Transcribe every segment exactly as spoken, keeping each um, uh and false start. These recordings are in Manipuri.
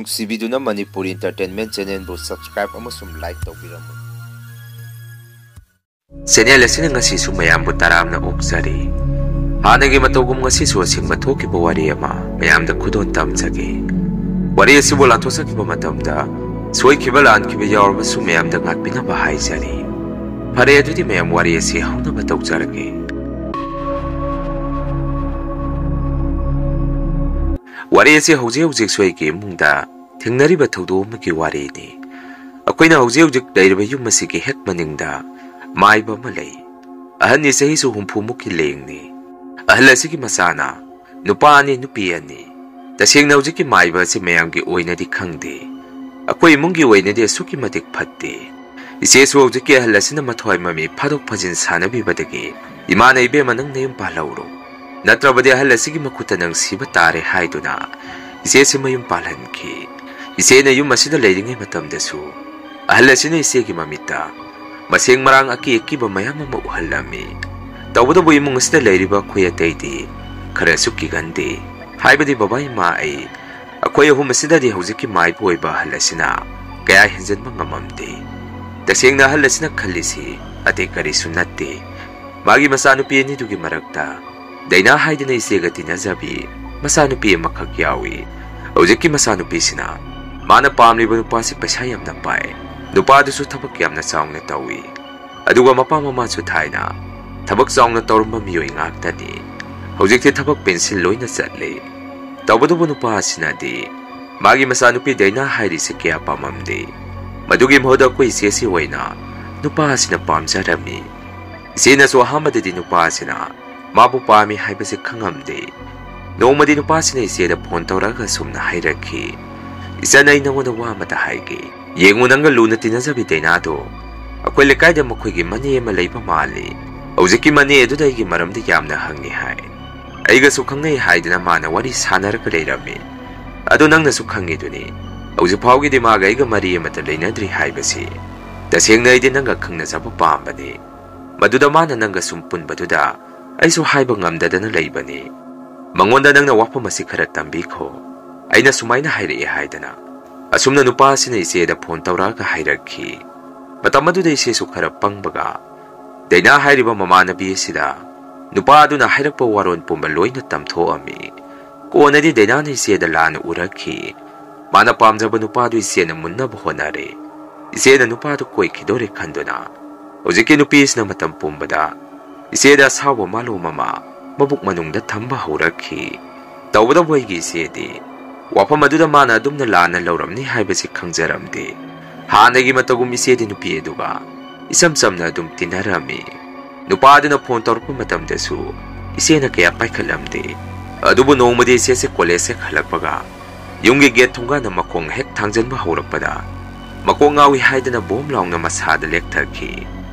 ꯅꯨꯡꯁꯤꯕꯤꯗꯨꯅ ꯃꯅꯤꯄꯨꯔ Entertainment Channelꯕꯨ subscribe ꯑꯃꯁꯨꯡ like ꯇꯧꯕꯤꯔꯝꯃꯨ꯫ Channel ꯑꯁꯤꯅ ꯉꯁꯤꯁꯨ ꯃꯌꯥꯝꯕꯨ ꯇꯔꯥꯝꯅ ꯑꯣꯛꯆꯔꯤ꯫ ꯍꯥꯟꯅꯒꯤ ꯃꯇꯧꯒꯨꯝ ꯉꯁꯤꯁꯨ ꯑꯁꯦꯡꯕ ꯊꯣꯛꯈꯤꯕ ꯋꯥꯔꯤ ꯑꯃ ꯃꯌꯥꯝꯗ ꯈꯨꯗꯣꯜ ꯇꯝꯖꯒꯦ꯫ ꯋꯥꯔꯤ ꯑꯁꯤꯕꯨ ꯂꯥꯟꯊꯣꯛꯆꯈꯤꯕ ꯃꯇꯝꯗ ꯁꯣꯏꯈꯤꯕ ꯂꯥꯟꯈꯤꯕ ꯌꯥꯎꯔꯕꯁꯨ ꯃꯌꯥꯝꯗ ꯉꯥꯛꯄꯤꯅꯕ ꯍꯥꯏꯖꯔꯤ꯫ ꯐꯔꯦ, ꯑꯗꯨꯗꯤ ꯃꯌꯥꯝ ꯋꯥꯔꯤ ꯑꯁꯤ ꯍꯧꯅꯕ ꯇꯧꯖꯔꯒꯦ꯫ ꯋꯥꯔꯤ ꯑꯁꯤ ꯍꯧꯖꯤꯛ ꯍꯧꯖꯤꯛꯁꯨ ꯑꯩꯒꯤ ꯏꯃꯨꯡꯗ ꯊꯦꯡꯅꯔꯤꯕ ꯊꯧꯗꯣꯛ ꯑꯃꯒꯤ ꯋꯥꯔꯤꯅꯤ꯫ ꯑꯩꯈꯣꯏꯅ ꯍꯧꯖꯤꯛ ꯍꯧꯖꯤꯛ ꯂꯩꯔꯤꯕ ꯌꯨꯝ ꯑꯁꯤꯒꯤ ꯍꯦꯛ ꯃꯅꯤꯡꯗ ꯃꯥꯏꯕ ꯑꯃ ꯂꯩ꯫ ꯑꯍꯟꯅꯤ, ꯆꯍꯤꯁꯨ ꯍꯨꯝꯐꯨ ꯃꯨꯛꯀꯤ ꯂꯦꯡꯅꯤ꯫ ꯑꯍꯜ ꯑꯁꯤꯒꯤ ꯃꯆꯥꯅ ꯅꯨꯄꯥ ꯑꯅꯤ, ꯅꯨꯄꯤ ꯑꯅꯤ꯫ ꯇꯁꯦꯡꯅ ꯍꯧꯖꯤꯛꯀꯤ ꯃꯥꯏꯕ ꯑꯁꯤ ꯃꯌꯥꯝꯒꯤ ꯑꯣꯏꯅꯗꯤ ꯈꯪꯗꯦ꯫ ꯑꯩꯈꯣꯏ ꯏꯃꯨꯡꯒꯤ ꯑꯣꯏꯅꯗꯤ ꯑꯁꯨꯛꯀꯤ ꯃꯇꯤꯛ ꯐꯠꯇꯦ꯫ ꯏꯆꯦꯁꯨ ꯍꯧꯖꯤꯛꯀꯤ ꯑꯍꯜ ꯑꯁꯤꯅ ꯃꯊ꯭ꯋꯥꯏ ꯃꯃꯤ ꯐꯥꯗꯣꯛ ꯐꯥꯖꯤꯟ ꯁꯥꯟꯅꯕꯤꯕꯗꯒꯤ ꯏꯃꯥꯅ, "ꯏꯕꯦꯝꯃ, ꯅꯪ ꯅꯌꯨꯝ ꯄꯥꯜꯍꯧꯔꯣ, ꯅꯠꯇ꯭ꯔꯕꯗꯤ ꯑꯍꯜ ꯑꯁꯤꯒꯤ ꯃꯈꯨꯠꯇ ꯅꯪ ꯁꯤꯕ ꯇꯥꯔꯦ" ꯍꯥꯏꯗꯨꯅ ꯏꯆꯦꯁꯤ ꯃꯌꯨꯝ ꯄꯥꯜꯍꯟꯈꯤ꯫ ꯏꯆꯦꯅ ꯌꯨꯝ ꯑꯁꯤꯗ ꯂꯩꯔꯤꯉꯩ ꯃꯇꯝꯗꯁꯨ ꯑꯍꯜ ꯑꯁꯤꯅ ꯏꯆꯦꯒꯤ ꯃꯃꯤꯠꯇ ꯃꯁꯦꯡ ꯃꯔꯥꯡ ꯑꯀꯤ ꯑꯀꯤꯕ ꯃꯌꯥꯝ ꯑꯃ ꯎꯍꯜꯂꯝꯃꯤ꯫ ꯇꯧꯕꯇꯕꯨ ꯏꯃꯨꯡ ꯑꯁꯤꯗ ꯂꯩꯔꯤꯕ ꯑꯩꯈꯣꯏ ꯑꯇꯩꯗꯤ ꯈꯔꯁꯨ ꯀꯤꯒꯟꯗꯦ꯫ ꯍꯥꯏꯕꯗꯤ ꯕꯕꯥ ꯏꯃꯥ ꯑꯩ, ꯑꯩꯈꯣꯏ ꯑꯍꯨꯝ ꯑꯁꯤꯗꯗꯤ ꯍꯧꯖꯤꯛꯀꯤ ꯃꯥꯏꯕ ꯑꯣꯏꯕ ꯑꯍꯜ ꯑꯁꯤꯅ ꯀꯌꯥ ꯍꯦꯟꯖꯟꯕ ꯉꯝꯃꯝꯗꯦ꯫ ꯇꯁꯦꯡꯅ ꯑꯍꯜ ꯑꯁꯤꯅ ꯈꯜꯂꯤꯁꯤ ꯑꯇꯩ ꯀꯔꯤꯁꯨ ꯅꯠꯇꯦ꯫ ꯃꯥꯒꯤ ꯃꯆꯥꯅꯨꯄꯤ ꯑꯅꯤꯗꯨꯒꯤ ꯃꯔꯛꯇ ꯗꯩꯅꯥ ꯍꯥꯏꯗꯅ ꯏꯆꯦꯒ ꯇꯤꯟꯅꯖꯕꯤ ꯃꯆꯥꯅꯨꯄꯤ ꯑꯃꯈꯛ ꯌꯥꯎꯏ꯫ ꯍꯧꯖꯤꯛꯀꯤ ꯃꯆꯥꯅꯨꯄꯤꯁꯤꯅ ꯃꯥꯅ ꯄꯥꯝꯂꯤꯕ ꯅꯨꯄꯥꯁꯤ ꯄꯩꯁꯥ ꯌꯥꯝꯅ ꯄꯥꯏ, ꯅꯨꯄꯥꯗꯨꯁꯨ ꯊꯕꯛ ꯌꯥꯝꯅ ꯆꯥꯎꯅ ꯇꯧꯏ꯫ ꯑꯗꯨꯒ ꯃꯄꯥ ꯃꯃꯥꯁꯨ ꯊꯥꯏꯅ ꯊꯕꯛ ꯆꯥꯎꯅ ꯇꯧꯔꯝꯕ ꯃꯤꯑꯣꯏ ꯉꯥꯛꯇꯅꯤ꯫ ꯍꯧꯖꯤꯛꯇꯤ ꯊꯕꯛ ꯄꯦꯟꯁꯤꯜ ꯂꯣꯏꯅ ꯆꯠꯂꯦ꯫ ꯇꯧꯕꯇꯕꯨ ꯅꯨꯄꯥ ꯑꯁꯤꯅꯗꯤ ꯃꯥꯒꯤ ꯃꯆꯥꯅꯨꯄꯤ ꯗꯩꯅꯥ ꯍꯥꯏꯔꯤꯁꯦ ꯀꯌꯥ ꯄꯥꯝꯃꯝꯗꯦ꯫ ꯃꯗꯨꯒꯤ ꯃꯍꯨꯠ ꯑꯩꯈꯣꯏ ꯏꯆꯦꯁꯤ ꯑꯣꯏꯅ ꯅꯨꯄꯥ ꯑꯁꯤꯅ ꯄꯥꯝꯖꯔꯝꯃꯤ꯫ ꯏꯆꯦꯅꯁꯨ ꯑꯍꯥꯟꯕꯗꯗꯤ ꯅꯨꯄꯥ ꯑꯁꯤꯅ ꯃꯥꯕꯨ ꯄꯥꯝꯃꯤ ꯍꯥꯏꯕꯁꯤ ꯈꯪꯉꯝꯗꯦ꯫ ꯅꯣꯡꯃꯗꯤ ꯅꯨꯄꯥꯁꯤꯅ ꯏꯆꯦꯗ ꯐꯣꯟ ꯇꯧꯔꯛꯑꯒ ꯑꯁꯨꯝꯅ ꯍꯥꯏꯔꯛꯈꯤ, "ꯏꯆꯟ, ꯑꯩ ꯅꯉꯣꯟꯗ ꯋꯥ ꯑꯃꯇ ꯍꯥꯏꯒꯦ꯫ ꯌꯦꯡꯉꯨ, ꯅꯪꯒ ꯂꯨꯅ ꯇꯤꯟꯅꯖꯕꯤ ꯗꯩꯅꯥꯗꯣ ꯑꯩꯈꯣꯏ ꯂꯩꯀꯥꯏꯗ ꯃꯈꯣꯏꯒꯤ ꯃꯅꯦ ꯑꯃ ꯂꯩꯕ ꯃꯥꯜꯂꯤ꯫ ꯍꯧꯖꯤꯛꯀꯤ ꯃꯅꯦ ꯑꯗꯨꯗ ꯑꯩꯒꯤ ꯃꯔꯝꯗ ꯌꯥꯝꯅ ꯍꯪꯉꯤ ꯍꯥꯏ꯫ ꯑꯩꯒꯁꯨ ꯈꯪꯅꯩ ꯍꯥꯏꯗꯅ ꯃꯥꯅ ꯋꯥꯔꯤ ꯁꯥꯟꯅꯔꯒ ꯂꯩꯔꯝꯃꯤ꯫ ꯑꯗꯣ ꯅꯪꯅꯁꯨ ꯈꯪꯉꯤꯗꯨꯅꯤ, ꯍꯧꯖꯤꯛ ꯐꯥꯎꯒꯤꯗꯤ ꯃꯥꯒ ꯑꯩꯒ ꯃꯔꯤ ꯑꯃꯠꯇ ꯂꯩꯅꯗ꯭ꯔꯤ ꯍꯥꯏꯕꯁꯤ꯫ ꯇꯁꯦꯡꯅ ꯑꯩꯗꯤ ꯅꯪꯒ ꯈꯪꯅꯖꯕ ꯄꯥꯝꯕꯅꯤ꯫ ꯃꯗꯨꯗ ꯃꯥꯅ ꯅꯪꯒ ꯁꯨꯝ ꯄꯨꯟꯕꯗꯨꯗ ꯑꯩꯁꯨ ꯍꯥꯏꯕ ꯉꯝꯗꯗꯅ ꯂꯩꯕꯅꯤ꯫ ꯃꯉꯣꯟꯗ ꯅꯪꯅ ꯋꯥꯐꯝ ꯑꯁꯤ ꯈꯔ ꯇꯝꯕꯤꯈꯣ꯫ ꯑꯩꯅ ꯁꯨꯃꯥꯏꯅ ꯍꯥꯏꯔꯛꯑꯦ ꯍꯥꯏꯗꯅ ꯑꯁꯨꯝꯅ ꯅꯨꯄꯥ ꯑꯁꯤꯅ ꯏꯆꯦꯗ ꯐꯣꯟ ꯇꯧꯔꯛꯑꯒ ꯍꯥꯏꯔꯛꯈꯤ꯫ ꯃꯇꯝ ꯑꯗꯨꯗ ꯏꯆꯦꯁꯨ ꯈꯔ ꯄꯪꯕꯒ ꯗꯩꯅꯥ ꯍꯥꯏꯔꯤꯕ ꯃꯃꯥꯟꯅꯕꯤ ꯑꯁꯤꯗ ꯅꯨꯄꯥ ꯑꯗꯨꯅ ꯍꯥꯏꯔꯛꯄ ꯋꯥꯔꯣꯜ ꯄꯨꯝꯕ ꯂꯣꯏꯅ ꯇꯝꯊꯣꯛꯑꯝꯃꯤ꯫ ꯀꯣꯟꯅꯗꯤ ꯗꯩꯅꯥꯅ ꯏꯆꯦꯗ ꯂꯥꯟꯅ ꯎꯔꯛꯈꯤ꯫ ꯃꯥꯅ ꯄꯥꯝꯖꯕ ꯅꯨꯄꯥꯗꯨ ꯏꯆꯦꯅ ꯃꯨꯟꯅꯕ ꯍꯣꯠꯅꯔꯦ꯫ ꯏꯆꯦꯅ ꯅꯨꯄꯥꯗꯨ ꯀꯣꯏꯈꯤꯗꯣꯔꯦ ꯈꯟꯗꯨꯅ ꯍꯧꯖꯤꯛꯀꯤ ꯅꯨꯄꯤꯁꯤꯅ ꯃꯇꯝ ꯄꯨꯝꯕꯗ ꯏꯆꯦꯗ ꯑꯁꯥꯎꯕ ꯃꯥꯂꯣꯝ ꯑꯃ ꯃꯕꯨꯛ ꯃꯅꯨꯡꯗ ꯊꯝꯕ ꯍꯧꯔꯛꯈꯤ꯫ ꯇꯧꯕꯇꯕꯨ ꯑꯩꯒꯤ ꯏꯆꯦꯗꯤ ꯋꯥꯐꯝ ꯑꯗꯨꯗ ꯃꯥꯅ ꯑꯗꯨꯝꯅ ꯂꯥꯟꯅ ꯂꯧꯔꯝꯅꯤ ꯍꯥꯏꯕꯁꯤ ꯈꯪꯖꯔꯝꯗꯦ꯫ ꯍꯥꯟꯅꯒꯤ ꯃꯇꯧꯒꯨꯝ ꯏꯆꯦꯗꯤ ꯅꯨꯄꯤ ꯑꯗꯨꯒ ꯏꯆꯝ ꯆꯝꯅ ꯑꯗꯨꯝ ꯇꯤꯟꯅꯔꯝꯃꯤ꯫ ꯅꯨꯄꯥ ꯑꯗꯨꯅ ꯐꯣꯟ ꯇꯧꯔꯛꯄ ꯃꯇꯝꯗꯁꯨ ꯏꯆꯦꯅ ꯀꯌꯥ ꯄꯥꯏꯈꯠꯂꯝꯗꯦ꯫ ꯑꯗꯨꯕꯨ ꯅꯣꯡꯃꯗꯤ ꯏꯆꯦꯁꯦ ꯀꯣꯂꯦꯖ ꯍꯦꯛ ꯍꯜꯂꯛꯄꯒ ꯌꯨꯝꯒꯤ ꯒꯦꯠ ꯊꯣꯡꯒꯥꯟꯗ ꯃꯈꯣꯡ ꯍꯦꯛ ꯊꯥꯡꯖꯟꯕ ꯍꯧꯔꯛꯄꯗ ꯃꯀꯣꯛ ꯉꯥꯎꯏ ꯍꯥꯏꯗꯅ ꯕꯣꯝ ꯂꯥꯎꯅ ꯃꯁꯥꯗ ꯂꯦꯛꯊꯈꯤ꯫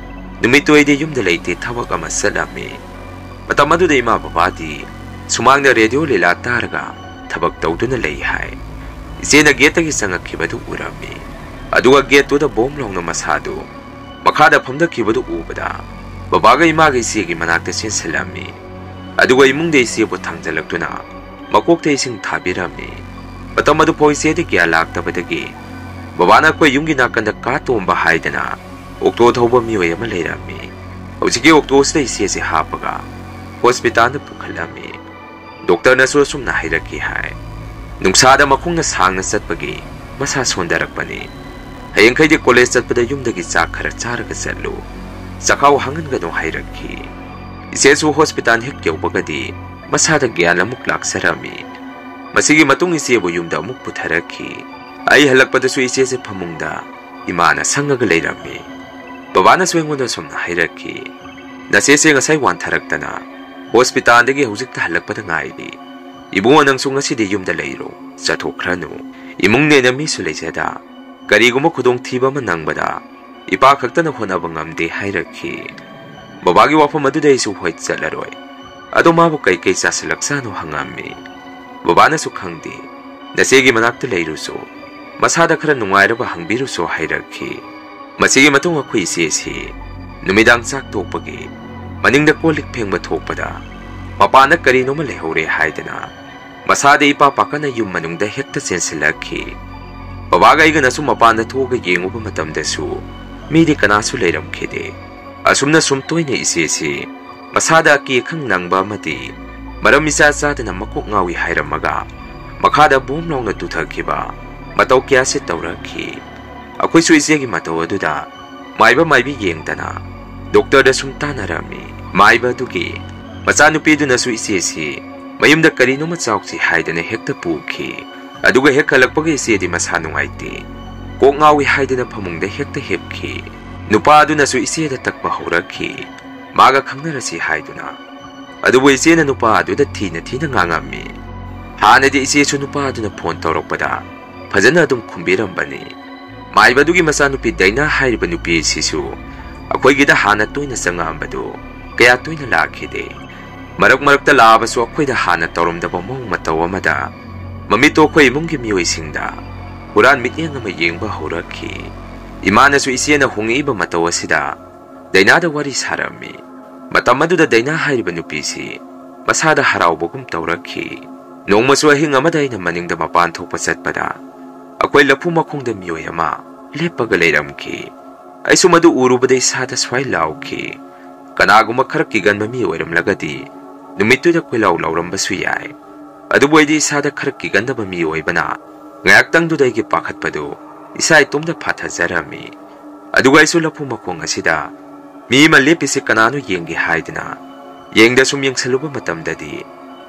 ꯅꯨꯃꯤꯠꯇꯨ ꯑꯩꯗꯤ ꯌꯨꯝꯗ ꯂꯩꯇꯦ, ꯊꯕꯛ ꯑꯃ ꯆꯠꯂꯝꯃꯤ꯫ ꯃꯇꯝ ꯑꯗꯨꯗ ꯏꯃꯥ ꯕꯕꯥꯗꯤ ꯁꯨꯃꯥꯡꯗ ꯔꯦꯗꯤꯑꯣ ꯂꯤꯂꯥ ꯇꯥꯔꯒ ꯊꯕꯛ ꯇꯧꯗꯨꯅ ꯂꯩ ꯍꯥꯏ꯫ ꯏꯆꯦꯅ ꯒꯦꯠꯇꯒꯤ ꯆꯪꯉꯛꯈꯤꯕꯗꯨ ꯎꯔꯝꯃꯤ꯫ ꯑꯗꯨꯒ ꯒꯦꯠꯇꯨꯗ ꯕꯣꯝ ꯂꯥꯎꯅ ꯃꯁꯥꯗꯨ ꯃꯈꯥꯗ ꯐꯝꯊꯈꯤꯕꯗꯨ ꯎꯕꯗ ꯕꯕꯥꯒ ꯏꯃꯥꯒ ꯏꯆꯦꯒꯤ ꯃꯅꯥꯛꯇ ꯆꯦꯟꯁꯤꯜꯂꯝꯃꯤ꯫ ꯑꯗꯨꯒ ꯏꯃꯨꯡꯗ ꯏꯆꯦꯕꯨ ꯊꯥꯡꯖꯜꯂꯛꯇꯨꯅ ꯃꯀꯣꯛꯇ ꯏꯁꯤꯡ ꯊꯥꯕꯤꯔꯝꯃꯤ꯫ ꯃꯇꯝ ꯑꯗꯨꯐꯥꯎ ꯏꯆꯦꯗ ꯒ꯭ꯌꯥꯟ ꯂꯥꯛꯇꯕꯗꯒꯤ ꯕꯕꯥꯅ ꯑꯩꯈꯣꯏ ꯌꯨꯝꯒꯤ ꯅꯥꯀꯟꯗ ꯀꯥ ꯇꯣꯝꯕ ꯍꯥꯏꯗꯅ ꯑꯣꯛꯇꯣ ꯊꯧꯕ ꯃꯤꯑꯣꯏ ꯑꯃ ꯂꯩꯔꯝꯃꯤ꯫ ꯍꯧꯖꯤꯛꯀꯤ ꯑꯣꯛꯇꯣꯁꯤꯗ ꯏꯆꯦꯁꯦ ꯍꯥꯞꯄꯒ ꯍꯣꯁꯄꯤꯇꯥꯜꯗ ꯄꯨꯈꯠꯂꯝꯃꯤ꯫ ꯗꯣꯛꯇꯔꯅꯁꯨ ꯑꯁꯨꯝꯅ ꯍꯥꯏꯔꯛꯈꯤ ꯍꯥꯏ, "ꯅꯨꯡꯁꯥꯗ ꯃꯈꯣꯡꯅ ꯁꯥꯡꯅ ꯆꯠꯄꯒꯤ ꯃꯁꯥ ꯁꯣꯟꯊꯔꯛꯄꯅꯤ꯫ ꯍꯌꯦꯡꯈꯩꯗꯤ ꯀꯣꯂꯦꯖ ꯆꯠꯄꯗ ꯌꯨꯝꯗꯒꯤ ꯆꯥꯛ ꯈꯔ ꯆꯥꯔꯒ ꯆꯠꯂꯨ꯫ ꯆꯈꯥꯎ ꯍꯥꯡꯍꯟꯒꯅꯨ" ꯍꯥꯏꯔꯛꯈꯤ꯫ ꯏꯆꯦꯁꯨ ꯍꯣꯁꯄꯤꯇꯥꯜ ꯍꯦꯛ ꯌꯧꯕꯒꯗꯤ ꯃꯁꯥꯗ ꯒ꯭ꯌꯥꯟ ꯑꯃꯨꯛ ꯂꯥꯛꯆꯔꯝꯃꯤ꯫ ꯃꯁꯤꯒꯤ ꯃꯇꯨꯡ ꯏꯆꯦꯕꯨ ꯌꯨꯝꯗ ꯑꯃꯨꯛ ꯄꯨꯊꯔꯛꯈꯤ꯫ ꯑꯩ ꯍꯜꯂꯛꯄꯗꯁꯨ ꯏꯆꯦꯁꯦ ꯐꯃꯨꯡꯗ ꯏꯃꯥꯅ ꯁꯪꯉꯒ ꯂꯩꯔꯝꯃꯤ꯫ ꯕꯕꯥꯅꯁꯨ ꯑꯩꯉꯣꯟꯗ ꯁꯨꯝꯅ ꯍꯥꯏꯔꯛꯈꯤ, "ꯅꯆꯦꯁꯦ ꯉꯁꯥꯏ ꯋꯥꯟꯊꯔꯛꯇꯅ ꯍꯣꯁꯄꯤꯇꯥꯜꯗꯒꯤ ꯍꯧꯖꯤꯛꯇ ꯍꯜꯂꯛꯄꯗ ꯉꯥꯏꯔꯤ꯫ ꯏꯕꯨꯡꯉꯣ, ꯅꯪꯁꯨ ꯉꯁꯤꯗꯤ ꯌꯨꯝꯗ ꯂꯩꯔꯣ, ꯆꯠꯊꯣꯛꯈ꯭ꯔꯅꯨ꯫ ꯏꯃꯨꯡꯅꯦꯅ ꯃꯤꯁꯨ ꯂꯩꯖꯗ, ꯀꯔꯤꯒꯨꯝꯕ ꯈꯨꯗꯣꯡꯊꯤꯕ ꯑꯃ ꯅꯪꯕꯗ ꯏꯄꯥ ꯈꯛꯇꯅ ꯍꯣꯠꯅꯕ ꯉꯝꯗꯦ" ꯍꯥꯏꯔꯛꯈꯤ꯫ ꯕꯕꯥꯒꯤ ꯋꯥꯐꯝ ꯑꯗꯨꯗ ꯑꯩꯁꯨ ꯍꯣꯏ ꯆꯠꯂꯔꯣꯏ꯫ ꯑꯗꯣ ꯃꯥꯕꯨ ꯀꯩꯀꯩ ꯆꯥꯁꯤꯜꯂꯛꯆꯥꯅꯣ ꯍꯪꯉꯝꯃꯤ꯫ ꯕꯕꯥꯅꯁꯨ, "ꯈꯪꯗꯦ, ꯅꯆꯦꯒꯤ ꯃꯅꯥꯛꯇ ꯂꯩꯔꯨꯁꯨ, ꯃꯁꯥꯗ ꯈꯔ ꯅꯨꯡꯉꯥꯏꯔꯕ ꯍꯪꯕꯤꯔꯨꯁꯨ" ꯍꯥꯏꯔꯛꯈꯤ꯫ ꯃꯁꯤꯒꯤ ꯃꯇꯨꯡ ꯑꯩꯈꯣꯏ ꯏꯆꯦꯁꯤ ꯅꯨꯃꯤꯗꯥꯡ ꯆꯥꯛ ꯇꯣꯛꯄꯒꯤ ꯃꯅꯤꯡꯗ ꯀꯣꯜ ꯂꯤꯛ ꯐꯦꯡꯕ ꯊꯣꯛꯄꯗ ꯃꯄꯥꯟꯗ ꯀꯔꯤꯅꯣꯃ ꯂꯩꯍꯧꯔꯦ ꯍꯥꯏꯗꯅ ꯃꯁꯥꯗꯤ ꯏꯄꯥ ꯄꯥꯈꯠꯅ ꯌꯨꯝ ꯃꯅꯨꯡꯗ ꯍꯦꯛꯇ ꯆꯦꯟꯁꯤꯜꯂꯛꯈꯤ꯫ ꯕꯕꯥꯒ ꯑꯩꯒꯅꯁꯨ ꯃꯄꯥꯟꯗ ꯊꯣꯛꯑꯒ ꯌꯦꯡꯉꯨꯕ ꯃꯇꯝꯗꯁꯨ ꯃꯤꯗꯤ ꯀꯅꯥꯁꯨ ꯂꯩꯔꯝꯈꯤꯗꯦ꯫ ꯑꯁꯨꯝꯅ ꯁꯨꯝ ꯇꯣꯏꯅ ꯏꯆꯦꯁꯤ ꯃꯁꯥꯗ ꯑꯀꯤ ꯑꯈꯪ ꯅꯪꯕ ꯑꯃꯗꯤ ꯃꯔꯝ ꯏꯆꯥ ꯆꯥꯗꯅ ꯃꯀꯣꯛ ꯉꯥꯎꯏ ꯍꯥꯏꯔꯝꯃꯒ ꯃꯈꯥꯗ ꯕꯣꯝ ꯂꯥꯎꯅ ꯇꯨꯊꯈꯤꯕ ꯃꯇꯧ ꯀꯌꯥꯁꯤ ꯇꯧꯔꯛꯈꯤ꯫ ꯑꯩꯈꯣꯏꯁꯨ ꯏꯆꯦꯒꯤ ꯃꯇꯧ ꯑꯗꯨꯗ ꯃꯥꯏꯕ ꯃꯥꯏꯕꯤ ꯌꯦꯡꯗꯅ ꯗꯣꯛꯇꯔꯗ ꯁꯨꯝ ꯇꯥꯟꯅꯔꯝꯃꯤ꯫ ꯃꯥꯏꯕ ꯑꯗꯨꯒꯤ ꯃꯆꯥꯅꯨꯄꯤꯗꯨꯅꯁꯨ ꯏꯆꯦꯁꯤ ꯃꯌꯨꯝꯗ ꯀꯔꯤꯅꯣꯃ ꯆꯥꯎꯁꯤ ꯍꯥꯏꯗꯅ ꯍꯦꯛꯇ ꯄꯨꯈꯤ꯫ ꯑꯗꯨꯒ ꯍꯦꯛ ꯍꯜꯂꯛꯄꯒ ꯏꯆꯦꯗꯤ ꯃꯁꯥ ꯅꯨꯡꯉꯥꯏꯇꯦ, ꯀꯣꯛ ꯉꯥꯎꯏ ꯍꯥꯏꯗꯅ ꯐꯃꯨꯡꯗ ꯍꯦꯛꯇ ꯍꯤꯞꯈꯤ꯫ ꯅꯨꯄꯥ ꯑꯗꯨꯅꯁꯨ ꯏꯆꯦꯗ ꯇꯛꯄ ꯍꯧꯔꯛꯈꯤ꯫ ꯃꯥꯒ ꯈꯪꯅꯔꯁꯤ ꯍꯥꯏꯗꯨꯅ꯫ ꯑꯗꯨꯕꯨ ꯏꯆꯦꯅ ꯅꯨꯄꯥ ꯑꯗꯨꯗ ꯊꯤꯅ ꯊꯤꯅ ꯉꯥꯡꯉꯝꯃꯤ꯫ ꯍꯥꯟꯅꯗꯤ ꯏꯆꯦꯁꯨ ꯅꯨꯄꯥ ꯑꯗꯨꯅ ꯐꯣꯟ ꯇꯧꯔꯛꯄꯗ ꯐꯖꯅ ꯑꯗꯨꯝ ꯈꯨꯝꯕꯤꯔꯝꯕꯅꯤ꯫ ꯃꯥꯏꯕꯗꯨꯒꯤ ꯃꯆꯥꯅꯨꯄꯤ ꯗꯩꯅꯥ ꯍꯥꯏꯔꯤꯕ ꯅꯨꯄꯤ ꯑꯁꯤꯁꯨ ꯑꯩꯈꯣꯏꯒꯤꯗ ꯍꯥꯟꯅ ꯇꯣꯏꯅ ꯆꯪꯉꯛꯑꯝꯕꯗꯨ ꯀꯌꯥ ꯇꯣꯏꯅ ꯂꯥꯛꯈꯤꯗꯦ꯫ ꯃꯔꯛ ꯃꯔꯛꯇ ꯂꯥꯛꯑꯕꯁꯨ ꯑꯩꯈꯣꯏꯗ ꯍꯥꯟꯅ ꯇꯧꯔꯝꯗꯕ ꯃꯑꯣꯡ ꯃꯇꯧ ꯑꯃꯗ ꯃꯃꯤꯠꯇꯣ ꯑꯩꯈꯣꯏ ꯏꯃꯨꯡꯒꯤ ꯃꯤꯑꯣꯏꯁꯤꯡꯗ ꯍꯨꯔꯥꯟ ꯃꯤꯠꯌꯦꯡ ꯑꯃ ꯌꯦꯡꯕ ꯍꯧꯔꯛꯈꯤ꯫ ꯏꯃꯥꯅꯁꯨ ꯏꯆꯦꯅ ꯍꯣꯡꯉꯛꯏꯕ ꯃꯇꯧ ꯑꯁꯤꯗ ꯗꯩꯅꯥꯗ ꯋꯥꯔꯤ ꯁꯥꯔꯝꯃꯤ꯫ ꯃꯇꯝ ꯑꯗꯨꯗ ꯗꯩꯅꯥ ꯍꯥꯏꯔꯤꯕ ꯅꯨꯄꯤꯁꯤ ꯃꯁꯥꯗ ꯍꯔꯥꯎꯕꯒꯨꯝ ꯇꯧꯔꯛꯈꯤ꯫ ꯅꯣꯡꯃꯁꯨ ꯑꯍꯤꯡ ꯑꯃꯗ ꯑꯩꯅ ꯃꯅꯤꯡꯗ ꯃꯄꯥꯟ ꯊꯣꯛꯄ ꯆꯠꯄꯗ ꯑꯩꯈꯣꯏ ꯂꯐꯨ ꯃꯈꯣꯡꯗ ꯃꯤꯑꯣꯏ ꯑꯃ ꯂꯦꯞꯄꯒ ꯂꯩꯔꯝꯈꯤ꯫ ꯑꯩꯁꯨ ꯃꯗꯨ ꯎꯔꯨꯕꯗ ꯏꯁꯥꯗ ꯁ꯭ꯋꯥꯏ ꯂꯥꯎꯈꯤ꯫ ꯀꯅꯥꯒꯨꯝꯕ ꯈꯔ ꯀꯤꯒꯟꯕ ꯃꯤ ꯑꯣꯏꯔꯝꯂꯒꯗꯤ ꯅꯨꯃꯤꯠꯇꯨꯗ ꯀꯣꯏꯂꯥꯎ ꯂꯥꯎꯔꯝꯕꯁꯨ ꯌꯥꯏ꯫ ꯑꯗꯨꯕꯨ ꯑꯩꯗꯤ ꯏꯁꯥꯗ ꯈꯔ ꯀꯤꯒꯟꯗꯕ ꯃꯤ ꯑꯣꯏꯕꯅ ꯉꯥꯏꯍꯥꯛꯇꯪꯗꯨꯗ ꯑꯩꯒꯤ ꯄꯥꯈꯠꯄꯗꯨ ꯏꯁꯥ ꯏꯇꯣꯝꯇ ꯐꯥꯊꯖꯔꯝꯃꯤ꯫ ꯑꯗꯨꯒ ꯑꯩꯁꯨ ꯂꯐꯨ ꯃꯈꯣꯡ ꯑꯁꯤꯗ ꯃꯤ ꯑꯃ ꯂꯦꯞꯄꯤꯁꯤ ꯀꯅꯥꯅꯣ ꯌꯦꯡꯒꯦ ꯍꯥꯏꯗꯨꯅ ꯌꯦꯡꯗ ꯁꯨꯝ ꯌꯦꯡꯁꯜꯂꯨꯕ ꯃꯇꯝꯗꯗꯤ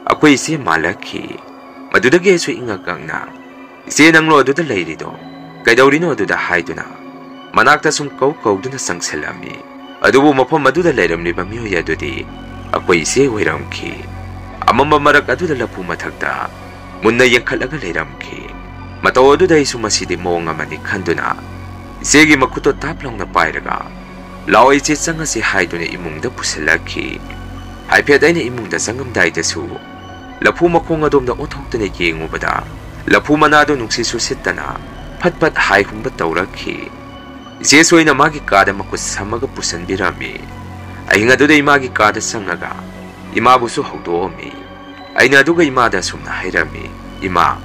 ꯑꯩꯈꯣꯏ ꯏꯆꯦ ꯃꯥꯜꯂꯛꯈꯤ꯫ ꯃꯗꯨꯗꯒꯤ ꯑꯩꯁꯨ ꯏꯉꯛ ꯉꯛꯅ, "ꯏꯆꯦ, ꯅꯪꯂꯣ ꯑꯗꯨꯗ ꯂꯩꯔꯤꯗꯣ? ꯀꯩꯗꯧꯔꯤꯅꯣ ꯑꯗꯨꯗ?" ꯍꯥꯏꯗꯨꯅ ꯃꯅꯥꯛꯇ ꯁꯨꯝ ꯀꯧ ꯀꯧꯗꯨꯅ ꯆꯪꯁꯤꯜꯂꯝꯃꯤ꯫ ꯑꯗꯨꯕꯨ ꯃꯐꯝ ꯑꯗꯨꯗ ꯂꯩꯔꯝꯂꯤꯕ ꯃꯤꯑꯣꯏ ꯑꯗꯨꯗꯤ ꯑꯩꯈꯣꯏ ꯏꯆꯦ ꯑꯣꯏꯔꯝꯈꯤ꯫ ꯑꯃꯝꯕ ꯃꯔꯛ ꯑꯗꯨꯗ ꯂꯐꯨ ꯃꯊꯛꯇ ꯃꯨꯟꯅ ꯌꯦꯡꯈꯠꯂꯒ ꯂꯩꯔꯝꯈꯤ꯫ ꯃꯇꯧ ꯑꯗꯨꯗ ꯑꯩꯁꯨ ꯃꯁꯤꯗꯤ ꯃꯑꯣꯡ ꯑꯃꯅꯤ ꯈꯟꯗꯨꯅ ꯏꯆꯦꯒꯤ ꯃꯈꯨꯠꯇꯣ ꯇꯥꯞ ꯂꯥꯎꯅ ꯄꯥꯏꯔꯒ, "ꯂꯥꯛꯑꯣ ꯏꯆꯦ, ꯆꯪꯉꯁꯤ" ꯍꯥꯏꯗꯨꯅ ꯏꯃꯨꯡꯗ ꯄꯨꯁꯤꯜꯂꯛꯈꯤ꯫ ꯍꯥꯏꯐꯦꯠ ꯑꯩꯅ ꯏꯃꯨꯡꯗ ꯆꯪꯉꯝꯗꯥꯏꯗꯁꯨ ꯂꯐꯨ ꯃꯈꯣꯡ ꯑꯗꯣꯝꯗ ꯑꯣꯟꯊꯣꯛꯇꯨꯅ ꯌꯦꯡꯉꯨꯕꯗ ꯂꯐꯨ ꯃꯅꯥꯗꯨ ꯅꯨꯡꯁꯤꯠ ꯁꯨꯁꯤꯠꯇꯅ ꯐꯠ ꯐꯠ ꯍꯥꯏꯍꯨꯝꯕ ꯇꯧꯔꯛꯈꯤ꯫ ꯏꯆꯦꯁꯨ ꯑꯩꯅ ꯃꯥꯒꯤ ꯀꯥꯗ ꯃꯈꯨꯠ ꯁꯝꯃꯒ ꯄꯨꯁꯟꯕꯤꯔꯝꯃꯤ꯫ ꯑꯍꯤꯡ ꯑꯗꯨꯗ ꯏꯃꯥꯒꯤ ꯀꯥꯗ ꯆꯪꯉꯒ ꯏꯃꯥꯕꯨꯁꯨ ꯍꯧꯗꯣꯛꯑꯝꯃꯤ꯫ ꯑꯩꯅ ꯑꯗꯨꯒ ꯏꯃꯥꯗ ꯑꯁꯨꯝꯅ ꯍꯥꯏꯔꯝꯃꯤ, "ꯏꯃꯥ,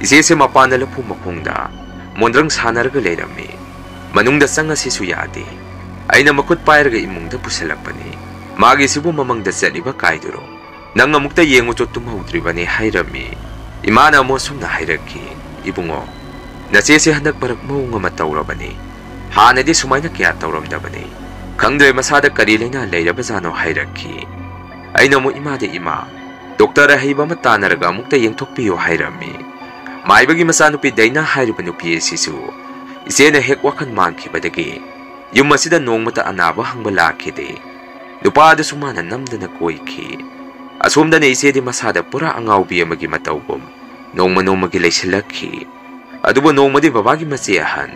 ꯏꯆꯦꯁꯦ ꯃꯄꯥꯟꯗ ꯂꯐꯨ ꯃꯈꯣꯡꯗ ꯃꯣꯟꯗ꯭ꯔꯪ ꯁꯥꯟꯅꯔꯒ ꯂꯩꯔꯝꯃꯤ꯫ ꯃꯅꯨꯡꯗ ꯆꯪꯉꯁꯤꯁꯨ ꯌꯥꯗꯦ꯫ ꯑꯩꯅ ꯃꯈꯨꯠ ꯄꯥꯏꯔꯒ ꯏꯃꯨꯡꯗ ꯄꯨꯁꯤꯜꯂꯛꯄꯅꯤ꯫ ꯃꯥꯒꯤꯁꯤꯕꯨ ꯃꯃꯪꯗ ꯆꯠꯂꯤꯕ ꯀꯥꯏꯗꯨꯔꯣ? ꯅꯪ ꯑꯃꯨꯛꯇ ꯌꯦꯡꯉꯨꯆꯣ, ꯇꯨꯝꯍꯧꯗ꯭ꯔꯤꯕꯅꯤ" ꯍꯥꯏꯔꯝꯃꯤ꯫ ꯏꯃꯥꯅ ꯑꯃꯨꯛ ꯑꯁꯨꯝꯅ ꯍꯥꯏꯔꯛꯈꯤ, "ꯏꯕꯨꯡꯉꯣ, ꯅꯆꯦꯁꯦ ꯍꯟꯗꯛ ꯃꯔꯛ ꯃꯑꯣꯡ ꯑꯃ ꯇꯧꯔꯕꯅꯤ꯫ ꯍꯥꯟꯅꯗꯤ ꯁꯨꯃꯥꯏꯅ ꯀꯌꯥ ꯇꯧꯔꯝꯗꯕꯅꯤ꯫ ꯈꯪꯗ꯭ꯔꯦ ꯃꯁꯥꯗ ꯀꯔꯤ ꯂꯩꯅꯥ ꯂꯩꯔꯕꯖꯥꯠꯅꯣ" ꯍꯥꯏꯔꯛꯈꯤ꯫ ꯑꯩꯅ ꯑꯃꯨꯛ ꯏꯃꯥꯗ, "ꯏꯃꯥ, ꯗꯣꯛꯇꯔ ꯑꯍꯩꯕ ꯑꯃ ꯇꯥꯟꯅꯔꯒ ꯑꯃꯨꯛꯇ ꯌꯦꯡꯊꯣꯛꯄꯤꯌꯨ" ꯍꯥꯏꯔꯝꯃꯤ꯫ ꯃꯥꯏꯕꯒꯤ ꯃꯆꯥꯅꯨꯄꯤ ꯗꯩꯅꯥ ꯍꯥꯏꯔꯤꯕ ꯅꯨꯄꯤ ꯑꯁꯤꯁꯨ ꯏꯆꯦꯅ ꯍꯦꯛ ꯋꯥꯈꯜ ꯃꯥꯡꯈꯤꯕꯗꯒꯤ ꯌꯨꯝ ꯑꯁꯤꯗ ꯅꯣꯡꯃꯇ ꯑꯅꯥꯕ ꯍꯪꯕ ꯂꯥꯛꯈꯤꯗꯦ꯫ ꯅꯨꯄꯥ ꯑꯗꯨꯁꯨ ꯃꯥꯅ ꯅꯝꯗꯅ ꯀꯣꯏꯈꯤ꯫ ꯑꯁꯣꯝꯗꯅ ꯏꯆꯦꯗꯤ ꯃꯁꯥꯗ ꯄꯨꯔꯥ ꯑꯉꯥꯎꯕꯤ ꯑꯃꯒꯤ ꯃꯇꯧꯒꯨꯝ ꯅꯣꯡꯃ ꯅꯣꯡꯃꯒꯤ ꯂꯩꯁꯤꯜꯂꯛꯈꯤ꯫ ꯑꯗꯨꯕꯨ ꯅꯣꯡꯃꯗꯤ ꯕꯕꯥꯒꯤ ꯃꯆꯦ ꯑꯍꯟ,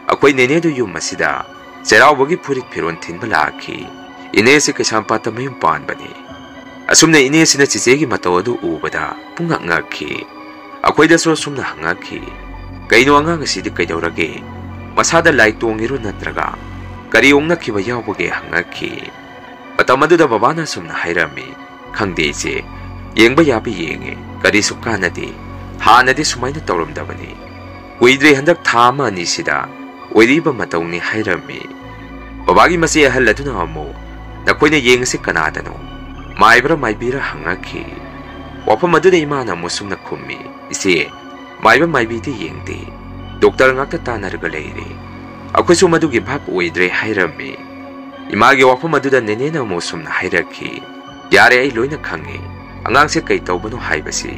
ꯑꯩꯈꯣꯏ ꯅꯦꯅꯦꯗꯨ ꯌꯨꯝ ꯑꯁꯤꯗ ꯆꯩꯔꯥꯎꯕꯒꯤ ꯐꯨꯔꯤꯠ ꯐꯤꯔꯣꯜ ꯊꯤꯟꯕ ꯂꯥꯛꯈꯤ꯫ ꯏꯅꯦꯁꯤ ꯀꯩꯁꯥꯝꯄꯥꯠꯇ ꯃꯌꯨꯝ ꯄꯥꯟꯕꯅꯤ꯫ ꯑꯁꯨꯝꯅ ꯏꯅꯦꯁꯤꯅ ꯆꯤꯆꯦꯒꯤ ꯃꯇꯧ ꯑꯗꯨ ꯎꯕꯗ ꯄꯨꯡꯉꯛ ꯉꯛꯈꯤ꯫ ꯑꯩꯈꯣꯏꯗꯁꯨ ꯑꯁꯨꯝꯅ ꯍꯪꯉꯛꯈꯤ, "ꯀꯩꯅꯣ ꯑꯉꯥꯡ ꯑꯁꯤꯗꯤ ꯀꯩꯗꯧꯔꯒꯦ? ꯃꯁꯥꯗ ꯂꯥꯏ ꯇꯣꯡꯉꯤꯔꯣ ꯅꯠꯇ꯭ꯔꯒ ꯀꯔꯤ ꯑꯣꯛꯅꯈꯤꯕ ꯌꯥꯎꯕꯒꯦ?" ꯍꯪꯉꯛꯈꯤ꯫ ꯃꯇꯝ ꯑꯗꯨꯗ ꯕꯕꯥꯅ ꯑꯁꯨꯝꯅ ꯍꯥꯏꯔꯝꯃꯤ, "ꯈꯪꯗꯦ ꯏꯆꯦ, ꯌꯦꯡꯕ ꯌꯥꯕ ꯌꯦꯡꯉꯦ, ꯀꯔꯤꯁꯨ ꯀꯥꯟꯅꯗꯦ꯫ ꯍꯥꯟꯅꯗꯤ ꯁꯨꯃꯥꯏꯅ ꯇꯧꯔꯝꯗꯕꯅꯤ꯫ ꯀꯨꯏꯗ꯭ꯔꯤ, ꯍꯟꯗꯛ ꯊꯥ ꯑꯃ ꯑꯅꯤꯁꯤꯗ ꯑꯣꯏꯔꯤꯕ ꯃꯇꯧꯅꯤ" ꯍꯥꯏꯔꯝꯃꯤ꯫ ꯕꯕꯥꯒꯤ ꯃꯆꯦ ꯑꯍꯜ ꯑꯗꯨꯅ ꯑꯃꯨꯛ, "ꯅꯈꯣꯏꯅ ꯌꯦꯡꯉꯤꯁꯤ ꯀꯅꯥꯗꯅꯣ? ꯃꯥꯏꯕ꯭ꯔꯥ ꯃꯥꯏꯕꯤꯔꯥ?" ꯍꯪꯉꯛꯈꯤ꯫ ꯋꯥꯐꯝ ꯑꯗꯨꯗ ꯏꯃꯥꯅ ꯑꯃꯨꯛ ꯁꯨꯝꯅ ꯈꯨꯝꯃꯤ, "ꯏꯆꯦ, ꯃꯥꯏꯕ ꯃꯥꯏꯕꯤꯗꯤ ꯌꯦꯡꯗꯦ꯫ ꯗꯣꯛꯇꯔ ꯉꯥꯛꯇ ꯇꯥꯟꯅꯔꯒ ꯂꯩꯔꯦ꯫ ꯑꯩꯈꯣꯏꯁꯨ ꯃꯗꯨꯒꯤ ꯚꯥꯞ ꯑꯣꯏꯗ꯭ꯔꯦ" ꯍꯥꯏꯔꯝꯃꯤ꯫ ꯏꯃꯥꯒꯤ ꯋꯥꯐꯝ ꯑꯗꯨꯗ ꯅꯦꯅꯦꯅ ꯑꯃꯨꯛ ꯁꯨꯝꯅ ꯍꯥꯏꯔꯛꯈꯤ, "ꯌꯥꯔꯦ, ꯑꯩ ꯂꯣꯏꯅ ꯈꯪꯉꯦ꯫ ꯑꯉꯥꯡꯁꯦ ꯀꯩ ꯇꯧꯕꯅꯣ ꯍꯥꯏꯕꯁꯤ꯫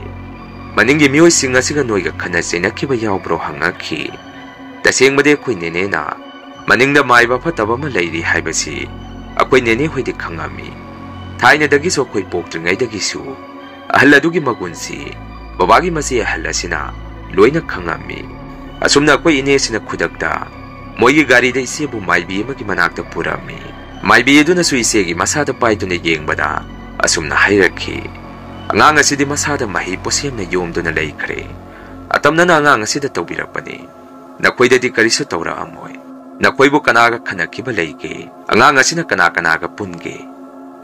ꯃꯅꯤꯡꯒꯤ ꯃꯤꯑꯣꯏꯁꯤꯡ ꯑꯁꯤꯒ ꯅꯣꯏꯒ ꯈꯠꯅ ꯆꯩꯅꯈꯤꯕ ꯌꯥꯎꯕ꯭ꯔꯣ?" ꯍꯪꯉꯛꯈꯤ꯫ ꯇꯁꯦꯡꯕꯗꯤ ꯑꯩꯈꯣꯏ ꯅꯦꯅꯦꯅ ꯃꯅꯤꯡꯗ ꯃꯥꯏꯕ ꯐꯠꯇꯕ ꯑꯃ ꯂꯩꯔꯤ ꯍꯥꯏꯕꯁꯤ ꯑꯩꯈꯣꯏ ꯅꯦꯅꯦ ꯍꯣꯏꯗꯤ ꯈꯪꯉꯝꯃꯤ꯫ ꯊꯥꯏꯅꯗꯒꯤꯁꯨ, ꯑꯩꯈꯣꯏ ꯄꯣꯛꯇ꯭ꯔꯤꯉꯩꯗꯒꯤꯁꯨ ꯑꯍꯜ ꯑꯗꯨꯒꯤ ꯃꯒꯨꯟꯁꯤ ꯕꯕꯥꯒꯤ ꯃꯆꯦ ꯑꯍꯜ ꯑꯁꯤꯅ ꯂꯣꯏꯅ ꯈꯪꯉꯝꯃꯤ꯫ ꯑꯁꯨꯝꯅ ꯑꯩꯈꯣꯏ ꯏꯅꯦꯁꯤꯅ ꯈꯨꯗꯛꯇ ꯃꯣꯏꯒꯤ ꯒꯥꯔꯤꯗ ꯏꯆꯦꯕꯨ ꯃꯥꯏꯕꯤ ꯑꯃꯒꯤ ꯃꯅꯥꯛꯇ ꯄꯨꯔꯝꯃꯤ꯫ ꯃꯥꯏꯕꯤ ꯑꯗꯨꯅꯁꯨ ꯏꯆꯦꯒꯤ ꯃꯁꯥꯗ ꯄꯥꯏꯗꯨꯅ ꯌꯦꯡꯕꯗ ꯑꯁꯨꯝꯅ ꯍꯥꯏꯔꯛꯈꯤ, "ꯑꯉꯥꯡ ꯑꯁꯤꯗꯤ ꯃꯁꯥꯗ ꯃꯍꯤ ꯄꯣꯠꯁꯦꯝꯅ ꯌꯣꯝꯗꯨꯅ ꯂꯩꯈ꯭ꯔꯦ꯫ ꯑꯇꯝꯅꯅ ꯑꯉꯥꯡ ꯑꯁꯤꯗ ꯇꯧꯕꯤꯔꯛꯄꯅꯤ꯫ ꯅꯈꯣꯏꯗꯗꯤ ꯀꯔꯤꯁꯨ ꯇꯧꯔꯛꯑꯝꯃꯣꯏ꯫ ꯅꯈꯣꯏꯕꯨ ꯀꯅꯥꯒ ꯈꯟꯅꯈꯤꯕ ꯂꯩꯒꯦ? ꯑꯉꯥꯡ ꯑꯁꯤꯅ ꯀꯅꯥ ꯀꯅꯥꯒ ꯄꯨꯟꯒꯦ?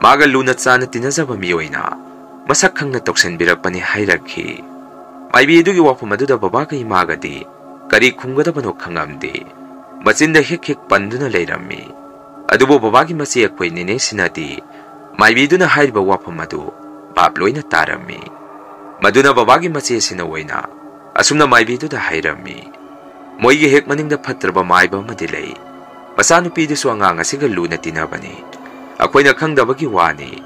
ꯃꯥꯒ ꯂꯨꯅ ꯆꯥꯟꯅ ꯇꯤꯟꯅꯖꯕ ꯃꯤꯑꯣꯏꯅ ꯃꯁꯛ ꯈꯪꯅ ꯇꯧꯁꯤꯟꯕꯤꯔꯛꯄꯅꯤ ꯍꯥꯏꯔꯛꯈꯤ꯫ ꯃꯥꯏꯕꯤ ꯑꯗꯨꯒꯤ ꯋꯥꯐꯝ ꯑꯗꯨꯗ ꯕꯕꯥꯒ ꯏꯃꯥꯒꯗꯤ ꯀꯔꯤ ꯈꯨꯝꯒꯗꯕꯅꯣ ꯈꯪꯉꯝꯗꯦ꯫ ꯃꯆꯤꯟꯗ ꯍꯤꯛ ꯍꯤꯛ ꯄꯟꯗꯨꯅ ꯂꯩꯔꯝꯃꯤ꯫ ꯑꯗꯨꯕꯨ ꯕꯕꯥꯒꯤ ꯃꯆꯦ ꯑꯩꯈꯣꯏ ꯅꯦꯅꯦꯁꯤꯅꯗꯤ ꯃꯥꯏꯕꯤꯗꯨꯅ ꯍꯥꯏꯔꯤꯕ ꯋꯥꯐꯝ ꯑꯗꯨ ꯚꯥꯞ ꯂꯣꯏꯅ ꯇꯥꯔꯝꯃꯤ꯫ ꯃꯗꯨꯅ ꯕꯕꯥꯒꯤ ꯃꯆꯦꯁꯤꯅ ꯑꯣꯏꯅ ꯑꯁꯨꯝꯅ ꯃꯥꯏꯕꯤꯗꯨꯗ ꯍꯥꯏꯔꯝꯃꯤ, "ꯃꯣꯏꯒꯤ ꯍꯦꯛ ꯃꯅꯤꯡꯗ ꯐꯠꯇ꯭ꯔꯕ ꯃꯥꯏꯕ ꯑꯃꯗꯤ ꯂꯩ꯫ ꯃꯆꯥꯅꯨꯄꯤꯗꯨꯁꯨ ꯑꯉꯥꯡ ꯑꯁꯤꯒ ꯂꯨꯅ ꯇꯤꯟꯅꯕꯅꯤ꯫ ꯑꯩꯈꯣꯏꯅ ꯈꯪꯗꯕꯒꯤ ꯋꯥꯅꯤ꯫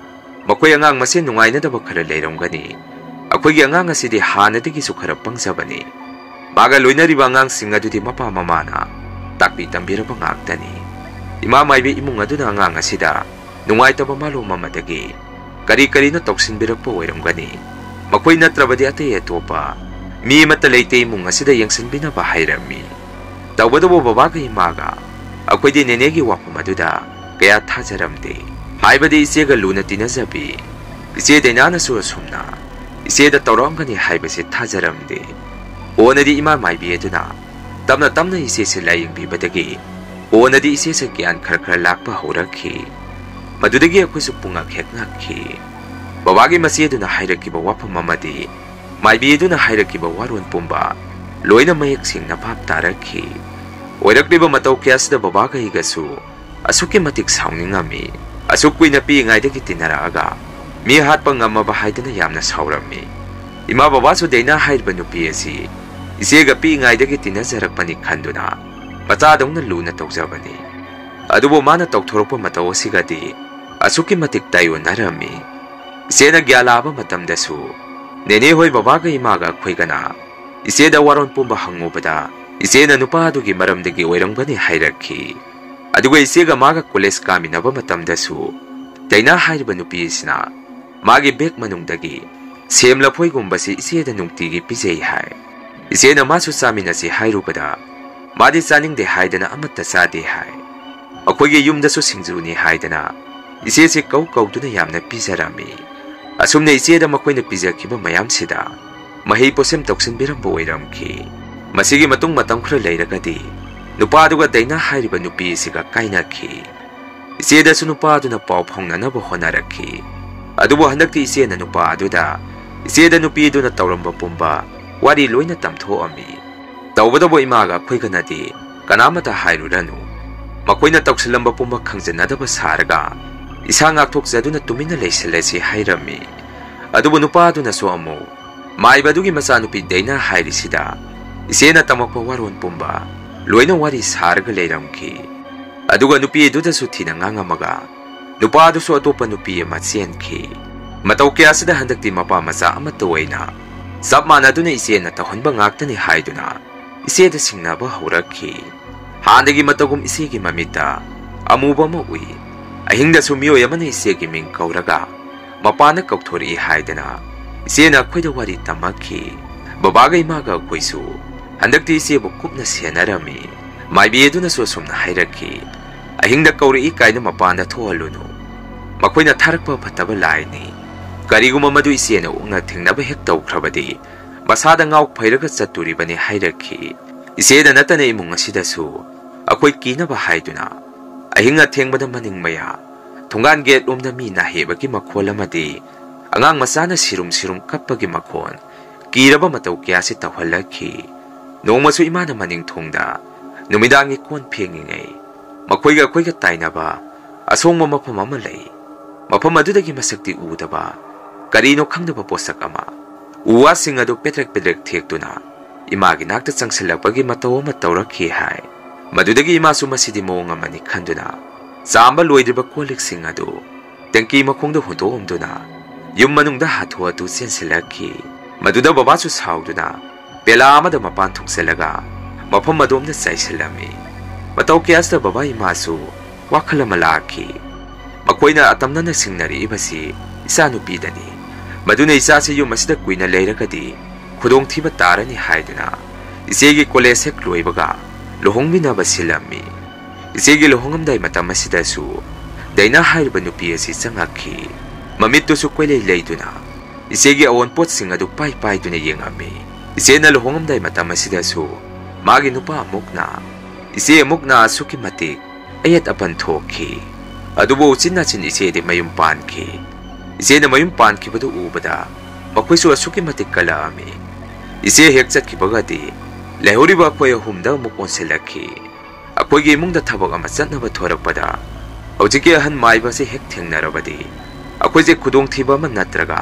ꯃꯈꯣꯏ ꯑꯉꯥꯡ ꯃꯁꯦꯟ ꯅꯨꯡꯉꯥꯏꯅꯗꯕ ꯈꯔ ꯂꯩꯔꯝꯒꯅꯤ꯫ ꯑꯩꯈꯣꯏꯒꯤ ꯑꯉꯥꯡ ꯑꯁꯤꯗꯤ ꯍꯥꯟꯅꯗꯒꯤꯁꯨ ꯈꯔ ꯄꯪꯖꯕꯅꯤ꯫ ꯃꯥꯒ ꯂꯣꯏꯅꯔꯤꯕ ꯑꯉꯥꯡꯁꯤꯡ ꯑꯗꯨꯗꯤ ꯃꯄꯥ ꯃꯃꯥꯅ ꯇꯥꯛꯄꯤ ꯇꯝꯕꯤꯔꯕ ꯉꯥꯛꯇꯅꯤ꯫ ꯏꯃꯥ ꯃꯥꯏꯕꯤ ꯏꯃꯨꯡ ꯑꯗꯨꯅ ꯑꯉꯥꯡ ꯑꯁꯤꯗ ꯅꯨꯡꯉꯥꯏꯇꯕ ꯃꯥꯂꯣꯝ ꯑꯃꯗꯒꯤ ꯀꯔꯤ ꯀꯔꯤꯅꯣ ꯇꯧꯁꯤꯟꯕꯤꯔꯛꯄ ꯑꯣꯏꯔꯝꯒꯅꯤ꯫ ꯃꯈꯣꯏ ꯅꯠꯇ꯭ꯔꯕꯗꯤ ꯑꯇꯩ ꯑꯇꯣꯞꯄ ꯃꯤ ꯑꯃꯠꯇ ꯂꯩꯇꯦ ꯏꯃꯨꯡ ꯑꯁꯤꯗ ꯌꯦꯡꯁꯤꯟꯕꯤꯅꯕ ꯍꯥꯏꯔꯝꯃꯤ꯫ ꯇꯧꯕꯇꯕꯨ ꯕꯕꯥꯒ ꯏꯃꯥꯒ ꯑꯩꯈꯣꯏꯗꯤ ꯅꯦꯅꯦꯒꯤ ꯋꯥꯐꯝ ꯑꯗꯨꯗ ꯀꯌꯥ ꯊꯥꯖꯔꯝꯗꯦ꯫ ꯍꯥꯏꯕꯗꯤ ꯏꯆꯦꯒ ꯂꯨꯅ ꯇꯤꯟꯅꯖꯕꯤ ꯏꯆꯦ ꯗꯩꯅꯥꯅꯁꯨ ꯑꯁꯨꯝꯅ ꯏꯆꯦꯗ ꯇꯧꯔꯛꯑꯝꯒꯅꯤ ꯍꯥꯏꯕꯁꯤ ꯊꯥꯖꯔꯝꯗꯦ꯫ ꯀꯣꯟꯅꯗꯤ ꯏꯃꯥ ꯃꯥꯏꯕꯤ ꯑꯗꯨꯅ ꯇꯞꯅ ꯇꯞꯅ ꯏꯆꯦꯁꯤ ꯂꯥꯏꯌꯦꯡꯕꯤꯕꯗꯒꯤ ꯀꯣꯟꯅꯗꯤ ꯏꯆꯦꯁꯦ ꯒ꯭ꯌꯥꯟ ꯈꯔ ꯈꯔ ꯂꯥꯛꯄ ꯍꯧꯔꯛꯈꯤ꯫ ꯃꯗꯨꯗꯒꯤ ꯑꯩꯈꯣꯏꯁꯨ ꯄꯨꯡꯉꯛ ꯍꯦꯛ ꯉꯛꯈꯤ꯫ ꯕꯕꯥꯒꯤ ꯃꯆꯦꯗꯨꯅ ꯍꯥꯏꯔꯛꯈꯤꯕ ꯋꯥꯐꯝ ꯑꯃꯗꯤ ꯃꯥꯏꯕꯤ ꯑꯗꯨꯅ ꯍꯥꯏꯔꯛꯈꯤꯕ ꯋꯥꯔꯣꯜ ꯄꯨꯝꯕ ꯂꯣꯏꯅ ꯃꯌꯦꯛ ꯁꯦꯡꯅ ꯚꯥꯞ ꯇꯥꯔꯛꯈꯤ꯫ ꯑꯣꯏꯔꯛꯂꯤꯕ ꯃꯇꯧ ꯀꯌꯥꯁꯤꯗ ꯕꯕꯥꯒ ꯑꯩꯒꯁꯨ ꯑꯁꯨꯛꯀꯤ ꯃꯇꯤꯛ ꯁꯥꯎꯅꯤꯡꯉꯝꯃꯤ꯫ ꯑꯁꯨꯛ ꯀꯨꯏꯅ ꯄꯤꯛꯏꯉꯩꯗꯒꯤ ꯇꯤꯟꯅꯔꯛꯑꯒ ꯃꯤ ꯍꯥꯠꯄ ꯉꯝꯃꯕ ꯍꯥꯏꯗꯅ ꯌꯥꯝꯅ ꯁꯥꯎꯔꯝꯃꯤ꯫ ꯏꯃꯥ ꯕꯕꯥꯁꯨ ꯗꯩꯅꯥ ꯍꯥꯏꯔꯤꯕ ꯅꯨꯄꯤ ꯑꯁꯤ ꯏꯆꯦꯒ ꯄꯤꯛꯏꯉꯩꯗꯒꯤ ꯇꯤꯟꯅꯖꯔꯛꯄꯅꯤ ꯈꯟꯗꯨꯅ ꯃꯆꯥꯗꯧꯅ ꯂꯨꯅ ꯇꯧꯖꯕꯅꯤ꯫ ꯑꯗꯨꯕꯨ ꯃꯥꯅ ꯇꯧꯊꯣꯔꯛꯄ ꯃꯇꯧ ꯑꯁꯤꯒꯗꯤ ꯑꯁꯨꯛꯀꯤ ꯃꯇꯤꯛ ꯇꯥꯏꯑꯣꯟꯅꯔꯝꯃꯤ꯫ ꯏꯆꯦꯅ ꯒ꯭ꯌꯥꯟ ꯂꯥꯛꯑꯕ ꯃꯇꯝꯗꯁꯨ ꯅꯦꯅꯦ ꯍꯣꯏ ꯕꯕꯥꯒ ꯏꯃꯥꯒ ꯑꯩꯈꯣꯏꯒꯅ ꯏꯆꯦꯗ ꯋꯥꯔꯣꯜ ꯄꯨꯝꯕ ꯍꯪꯉꯨꯕꯗ ꯏꯆꯦꯅ ꯅꯨꯄꯥ ꯑꯗꯨꯒꯤ ꯃꯔꯝꯗꯒꯤ ꯑꯣꯏꯔꯝꯒꯅꯤ ꯍꯥꯏꯔꯛꯈꯤ꯫ ꯑꯗꯨꯒ ꯏꯆꯦꯒ ꯃꯥꯒ ꯀꯣꯂꯦꯖ ꯀꯥꯃꯤꯟꯅꯕ ꯃꯇꯝꯗꯁꯨ ꯗꯩꯅꯥ ꯍꯥꯏꯔꯤꯕ ꯅꯨꯄꯤ ꯑꯁꯤꯅ ꯃꯥꯒꯤ ꯕꯦꯒ ꯃꯅꯨꯡꯗꯒꯤ ꯁꯦꯝ ꯂꯐꯣꯏꯒꯨꯝꯕꯁꯤ ꯏꯆꯦꯗ ꯅꯨꯡꯇꯤꯒꯤ ꯄꯤꯖꯩ ꯍꯥꯏ꯫ ꯏꯆꯦꯅ ꯃꯥꯁꯨ ꯆꯥꯃꯤꯟꯅꯁꯤ ꯍꯥꯏꯔꯨꯕꯗ ꯃꯥꯗꯤ ꯆꯥꯅꯤꯡꯗꯦ ꯍꯥꯏꯗꯅ ꯑꯃꯠꯇ ꯆꯥꯗꯦ ꯍꯥꯏ꯫ ꯑꯩꯈꯣꯏꯒꯤ ꯌꯨꯝꯗꯁꯨ ꯁꯤꯡꯖꯨꯅꯤ ꯍꯥꯏꯗꯅ ꯏꯆꯦꯁꯤ ꯀꯧ ꯀꯧꯗꯨꯅ ꯌꯥꯝꯅ ꯄꯤꯖꯔꯝꯃꯤ꯫ ꯑꯁꯨꯝꯅ ꯏꯆꯦꯗ ꯃꯈꯣꯏꯅ ꯄꯤꯖꯈꯤꯕ ꯃꯌꯥꯝꯁꯤꯗ ꯃꯍꯩ ꯄꯣꯠꯁꯦꯝ ꯇꯧꯁꯤꯟꯕꯤꯔꯝꯕ ꯑꯣꯏꯔꯝꯈꯤ꯫ ꯃꯁꯤꯒꯤ ꯃꯇꯨꯡ ꯃꯇꯝ ꯈꯔ ꯂꯩꯔꯒꯗꯤ ꯅꯨꯄꯥꯗꯨꯒ ꯗꯩꯅꯥ ꯍꯥꯏꯔꯤꯕ ꯅꯨꯄꯤ ꯑꯁꯤꯒ ꯀꯥꯏꯅꯈꯤ꯫ ꯏꯆꯦꯗꯁꯨ ꯅꯨꯄꯥꯗꯨꯅ ꯄꯥꯎ ꯐꯥꯎꯅꯅꯕ ꯍꯣꯠꯅꯔꯛꯈꯤ꯫ ꯑꯗꯨꯕꯨ ꯍꯟꯗꯛꯇꯤ ꯏꯆꯦꯅ ꯅꯨꯄꯥ ꯑꯗꯨꯗ ꯏꯆꯦꯗ ꯅꯨꯄꯤꯗꯨꯅ ꯇꯧꯔꯝꯕ ꯄꯨꯝꯕ ꯋꯥꯔꯤ ꯂꯣꯏꯅ ꯇꯝꯊꯣꯛꯑꯝꯃꯤ꯫ ꯇꯧꯕꯇꯕꯨ ꯏꯃꯥꯒ ꯑꯩꯈꯣꯏꯒꯅꯗꯤ ꯀꯅꯥꯃꯠꯇ ꯍꯥꯏꯔꯨꯔꯅꯨ꯫ ꯃꯈꯣꯏꯅ ꯇꯧꯁꯤꯜꯂꯝꯕ ꯄꯨꯝꯕ ꯈꯪꯖꯟꯅꯗꯕ ꯁꯥꯔꯒ ꯏꯁꯥ ꯉꯥꯛꯊꯣꯛꯆꯗꯨꯅ ꯇꯨꯃꯤꯟꯅ ꯂꯩꯁꯤꯜꯂꯁꯤ ꯍꯥꯏꯔꯝꯃꯤ꯫ ꯑꯗꯨꯕꯨ ꯅꯨꯄꯥ ꯑꯗꯨꯅꯁꯨ ꯑꯃꯨꯛ ꯃꯥꯏꯕ ꯑꯗꯨꯒꯤ ꯃꯆꯥꯅꯨꯄꯤ ꯗꯩꯅꯥ ꯍꯥꯏꯔꯤꯁꯤꯗ ꯏꯆꯦꯅ ꯇꯝꯃꯛꯄ ꯋꯥꯔꯣꯟ ꯄꯨꯝꯕ ꯂꯣꯏꯅ ꯋꯥꯔꯤ ꯁꯥꯔꯒ ꯂꯩꯔꯝꯈꯤ꯫ ꯑꯗꯨꯒ ꯅꯨꯄꯤ ꯑꯗꯨꯗꯁꯨ ꯊꯤꯅ ꯉꯥꯡꯉꯝꯃꯒ ꯅꯨꯄꯥ ꯑꯗꯨꯁꯨ ꯑꯇꯣꯞꯄ ꯅꯨꯄꯤ ꯑꯃ ꯆꯦꯟꯈꯤ꯫ ꯃꯇꯧ ꯀꯌꯥꯁꯤꯗ ꯍꯟꯗꯛꯇꯤ ꯃꯄꯥ ꯃꯆꯥ ꯑꯃꯠꯇ ꯑꯣꯏꯅ ꯆꯞ ꯃꯥꯟꯅꯗꯨꯅ ꯏꯆꯦꯅ ꯇꯧꯍꯟꯕ ꯉꯥꯛꯇꯅꯤ ꯍꯥꯏꯗꯨꯅ ꯏꯆꯦꯗ ꯁꯤꯡꯅꯕ ꯍꯧꯔꯛꯈꯤ꯫ ꯍꯥꯟꯅꯒꯤ ꯃꯇꯧꯒꯨꯝ ꯏꯆꯦꯒꯤ ꯃꯃꯤꯠꯇ ꯑꯃꯨꯕ ꯑꯃ ꯎꯏ꯫ ꯑꯍꯤꯡꯗꯁꯨ ꯃꯤꯑꯣꯏ ꯑꯃꯅ ꯏꯆꯦꯒꯤ ꯃꯤꯡ ꯀꯧꯔꯒ ꯃꯄꯥꯅ ꯀꯧꯊꯣꯔꯛꯏ ꯍꯥꯏꯗꯅ ꯏꯆꯦꯅ ꯑꯩꯈꯣꯏꯗ ꯋꯥꯔꯤ ꯇꯝꯃꯛꯈꯤ꯫ ꯕꯕꯥꯒ ꯏꯃꯥꯒ ꯑꯩꯈꯣꯏꯁꯨ ꯍꯟꯗꯛꯇꯤ ꯏꯆꯦꯕꯨ ꯀꯨꯞꯅ ꯁꯦꯟꯅꯔꯝꯃꯤ꯫ ꯃꯥꯏꯕꯤ ꯑꯗꯨꯅꯁꯨ ꯑꯁꯨꯝꯅ ꯍꯥꯏꯔꯛꯈꯤ, "ꯑꯍꯤꯡꯗ ꯀꯧꯔꯛꯏ ꯀꯥꯏꯅ ꯃꯄꯥꯟꯗ ꯊꯣꯛꯍꯜꯂꯨꯅꯨ꯫ ꯃꯈꯣꯏꯅ ꯊꯥꯔꯛꯄ ꯐꯠꯇꯕ ꯂꯥꯏꯅꯤ꯫ ꯀꯔꯤꯒꯨꯝꯕ ꯃꯗꯨ ꯏꯆꯦꯅ ꯑꯣꯛꯅ ꯊꯦꯡꯅꯕ ꯍꯦꯛ ꯇꯧꯈ꯭ꯔꯕꯗꯤ ꯃꯁꯥꯗ ꯉꯥꯎ ꯐꯩꯔꯒ ꯆꯠꯇꯣꯔꯤꯕꯅꯤ" ꯍꯥꯏꯔꯛꯈꯤ꯫ ꯏꯆꯦꯗ ꯅꯠꯇꯅ ꯏꯃꯨꯡ ꯑꯁꯤꯗꯁꯨ ꯑꯩꯈꯣꯏ ꯀꯤꯅꯕ ꯍꯥꯏꯗꯨꯅ ꯑꯍꯤꯡ ꯑꯊꯦꯡꯕꯗ ꯃꯅꯤꯡ ꯃꯌꯥ ꯊꯣꯡꯒꯥꯟ ꯒꯦꯠ ꯂꯣꯝꯗ ꯃꯤ ꯅꯥꯍꯦꯕꯒꯤ ꯃꯈꯣꯜ ꯑꯃꯗꯤ ꯑꯉꯥꯡ ꯃꯆꯥꯅ ꯁꯤꯔꯨꯝ ꯁꯤꯔꯨꯝ ꯀꯞꯄꯒꯤ ꯃꯈꯣꯜ, ꯀꯤꯔꯕ ꯃꯇꯧ ꯀꯌꯥꯁꯤ ꯇꯧꯍꯜꯂꯛꯈꯤ꯫ ꯅꯣꯡꯃꯁꯨ ꯏꯃꯥꯅ ꯃꯅꯤꯡ ꯊꯣꯡꯗ ꯅꯨꯃꯤꯗꯥꯡꯒꯤ ꯀꯣꯟ ꯐꯦꯡꯉꯤꯉꯩ ꯃꯈꯣꯏꯒ ꯑꯩꯈꯣꯏꯒ ꯇꯥꯏꯅꯕ ꯑꯁꯣꯡꯕ ꯃꯐꯝ ꯑꯃ ꯂꯩ꯫ ꯃꯐꯝ ꯑꯗꯨꯗꯒꯤ ꯃꯁꯛꯇꯤ ꯎꯗꯕ ꯀꯔꯤꯅꯣ ꯈꯪꯗꯕ ꯄꯣꯠꯁꯛ ꯑꯃ ꯎ ꯋꯥꯁꯤꯡ ꯑꯗꯨ ꯄꯦꯗ꯭ꯔꯦꯛ ꯄꯦꯗ꯭ꯔꯦꯛ ꯊꯦꯛꯇꯨꯅ ꯏꯃꯥꯒꯤ ꯅꯥꯛꯇ ꯆꯪꯁꯤꯜꯂꯛꯄꯒꯤ ꯃꯇꯧ ꯑꯃ ꯇꯧꯔꯛꯈꯤ ꯍꯥꯏ꯫ ꯃꯗꯨꯗꯒꯤ ꯏꯃꯥꯁꯨ ꯃꯁꯤꯗꯤ ꯃꯑꯣꯡ ꯑꯃꯅꯤ ꯈꯟꯗꯨꯅ ꯆꯥꯝꯕ ꯂꯣꯏꯗ꯭ꯔꯤꯕ ꯀꯣꯜ ꯂꯤꯛꯁꯤꯡ ꯑꯗꯨ ꯇꯦꯡꯀꯤ ꯃꯈꯣꯡꯗ ꯍꯨꯟꯗꯣꯛꯑꯝꯗꯨꯅ ꯌꯨꯝ ꯃꯅꯨꯡꯗ ꯍꯥꯊꯨ ꯍꯥꯊꯨ ꯆꯦꯟꯁꯤꯜꯂꯛꯈꯤ꯫ ꯃꯗꯨꯗ ꯕꯕꯥꯁꯨ ꯁꯥꯎꯗꯨꯅ ꯄꯦꯂꯥ ꯑꯃꯗ ꯃꯄꯥꯟ ꯊꯣꯡꯖꯤꯜꯂꯒ ꯃꯐꯝ ꯑꯗꯣꯝꯗ ꯆꯥꯏꯁꯤꯜꯂꯝꯃꯤ꯫ ꯃꯇꯧ ꯀꯌꯥꯁꯤꯗ ꯕꯕꯥ ꯏꯃꯥꯁꯨ ꯋꯥꯈꯜ ꯑꯃ ꯂꯥꯛꯈꯤ꯫ ꯃꯈꯣꯏꯅ ꯑꯇꯝꯅꯅ ꯁꯤꯡꯅꯔꯛꯏꯕꯁꯤ ꯏꯆꯥꯅꯨꯄꯤꯗꯅꯤ꯫ ꯃꯗꯨꯅ ꯏꯆꯥꯁꯤ ꯌꯨꯝ ꯑꯁꯤꯗ ꯀꯨꯏꯅ ꯂꯩꯔꯒꯗꯤ ꯈꯨꯗꯣꯡꯊꯤꯕ ꯇꯥꯔꯅꯤ ꯍꯥꯏꯗꯨꯅ ꯏꯆꯦꯒꯤ ꯀꯣꯂꯦꯖ ꯍꯦꯛ ꯂꯣꯏꯕꯒ ꯂꯨꯍꯣꯡꯃꯤꯟꯅꯕ ꯁꯤꯜꯂꯝꯃꯤ꯫ ꯏꯆꯦꯒꯤ ꯂꯨꯍꯣꯡꯉꯝꯗꯥꯏ ꯃꯇꯝ ꯑꯁꯤꯗꯁꯨ ꯗꯩꯅꯥ ꯍꯥꯏꯔꯤꯕ ꯅꯨꯄꯤ ꯑꯁꯤ ꯆꯪꯉꯛꯈꯤ꯫ ꯃꯃꯤꯠꯇꯨꯁꯨ ꯀꯣꯏꯂꯩ ꯂꯩꯗꯨꯅ ꯏꯆꯦꯒꯤ ꯑꯑꯣꯟꯄꯣꯠꯁꯤꯡ ꯑꯗꯨ ꯄꯥꯏ ꯄꯥꯏꯗꯨꯅ ꯌꯦꯡꯉꯝꯃꯤ꯫ ꯏꯆꯦꯅ ꯂꯨꯍꯣꯡꯉꯝꯗꯥꯏ ꯃꯇꯝ ꯑꯁꯤꯗꯁꯨ ꯃꯥꯒꯤ ꯅꯨꯄꯥ ꯑꯃꯨꯛꯅ, ꯏꯆꯦ ꯑꯃꯨꯛꯅ ꯑꯁꯨꯛꯀꯤ ꯃꯇꯤꯛ ꯑꯌꯦꯠ ꯑꯄꯟ ꯊꯣꯛꯈꯤ꯫ ꯑꯗꯨꯕꯨ ꯎꯆꯤꯟ ꯅꯥꯆꯤꯟ ꯏꯆꯦꯗꯤ ꯃꯌꯨꯝ ꯄꯥꯟꯈꯤ꯫ ꯏꯆꯦꯅ ꯃꯌꯨꯝ ꯄꯥꯟꯈꯤꯕꯗꯨ ꯎꯕꯗ ꯃꯈꯣꯏꯁꯨ ꯑꯁꯨꯛꯀꯤ ꯃꯇꯤꯛ ꯀꯜꯂꯛꯑꯝꯃꯤ꯫ ꯏꯆꯦ ꯍꯦꯛ ꯆꯠꯈꯤꯕꯒꯗꯤ ꯂꯩꯍꯧꯔꯤꯕ ꯑꯩꯈꯣꯏ ꯑꯍꯨꯝꯗ ꯑꯃꯨꯛ ꯑꯣꯟꯁꯤꯜꯂꯛꯈꯤ꯫ ꯑꯩꯈꯣꯏꯒꯤ ꯏꯃꯨꯡꯗ ꯊꯕꯛ ꯑꯃ ꯆꯠꯅꯕ ꯊꯣꯔꯛꯄꯗ ꯍꯧꯖꯤꯛꯀꯤ ꯑꯍꯟ ꯃꯥꯏꯕ ꯑꯁꯤ ꯍꯦꯛ ꯊꯦꯡꯅꯔꯕꯗꯤ ꯑꯩꯈꯣꯏꯁꯦ ꯈꯨꯗꯣꯡꯊꯤꯕ ꯑꯃ ꯅꯠꯇ꯭ꯔꯒ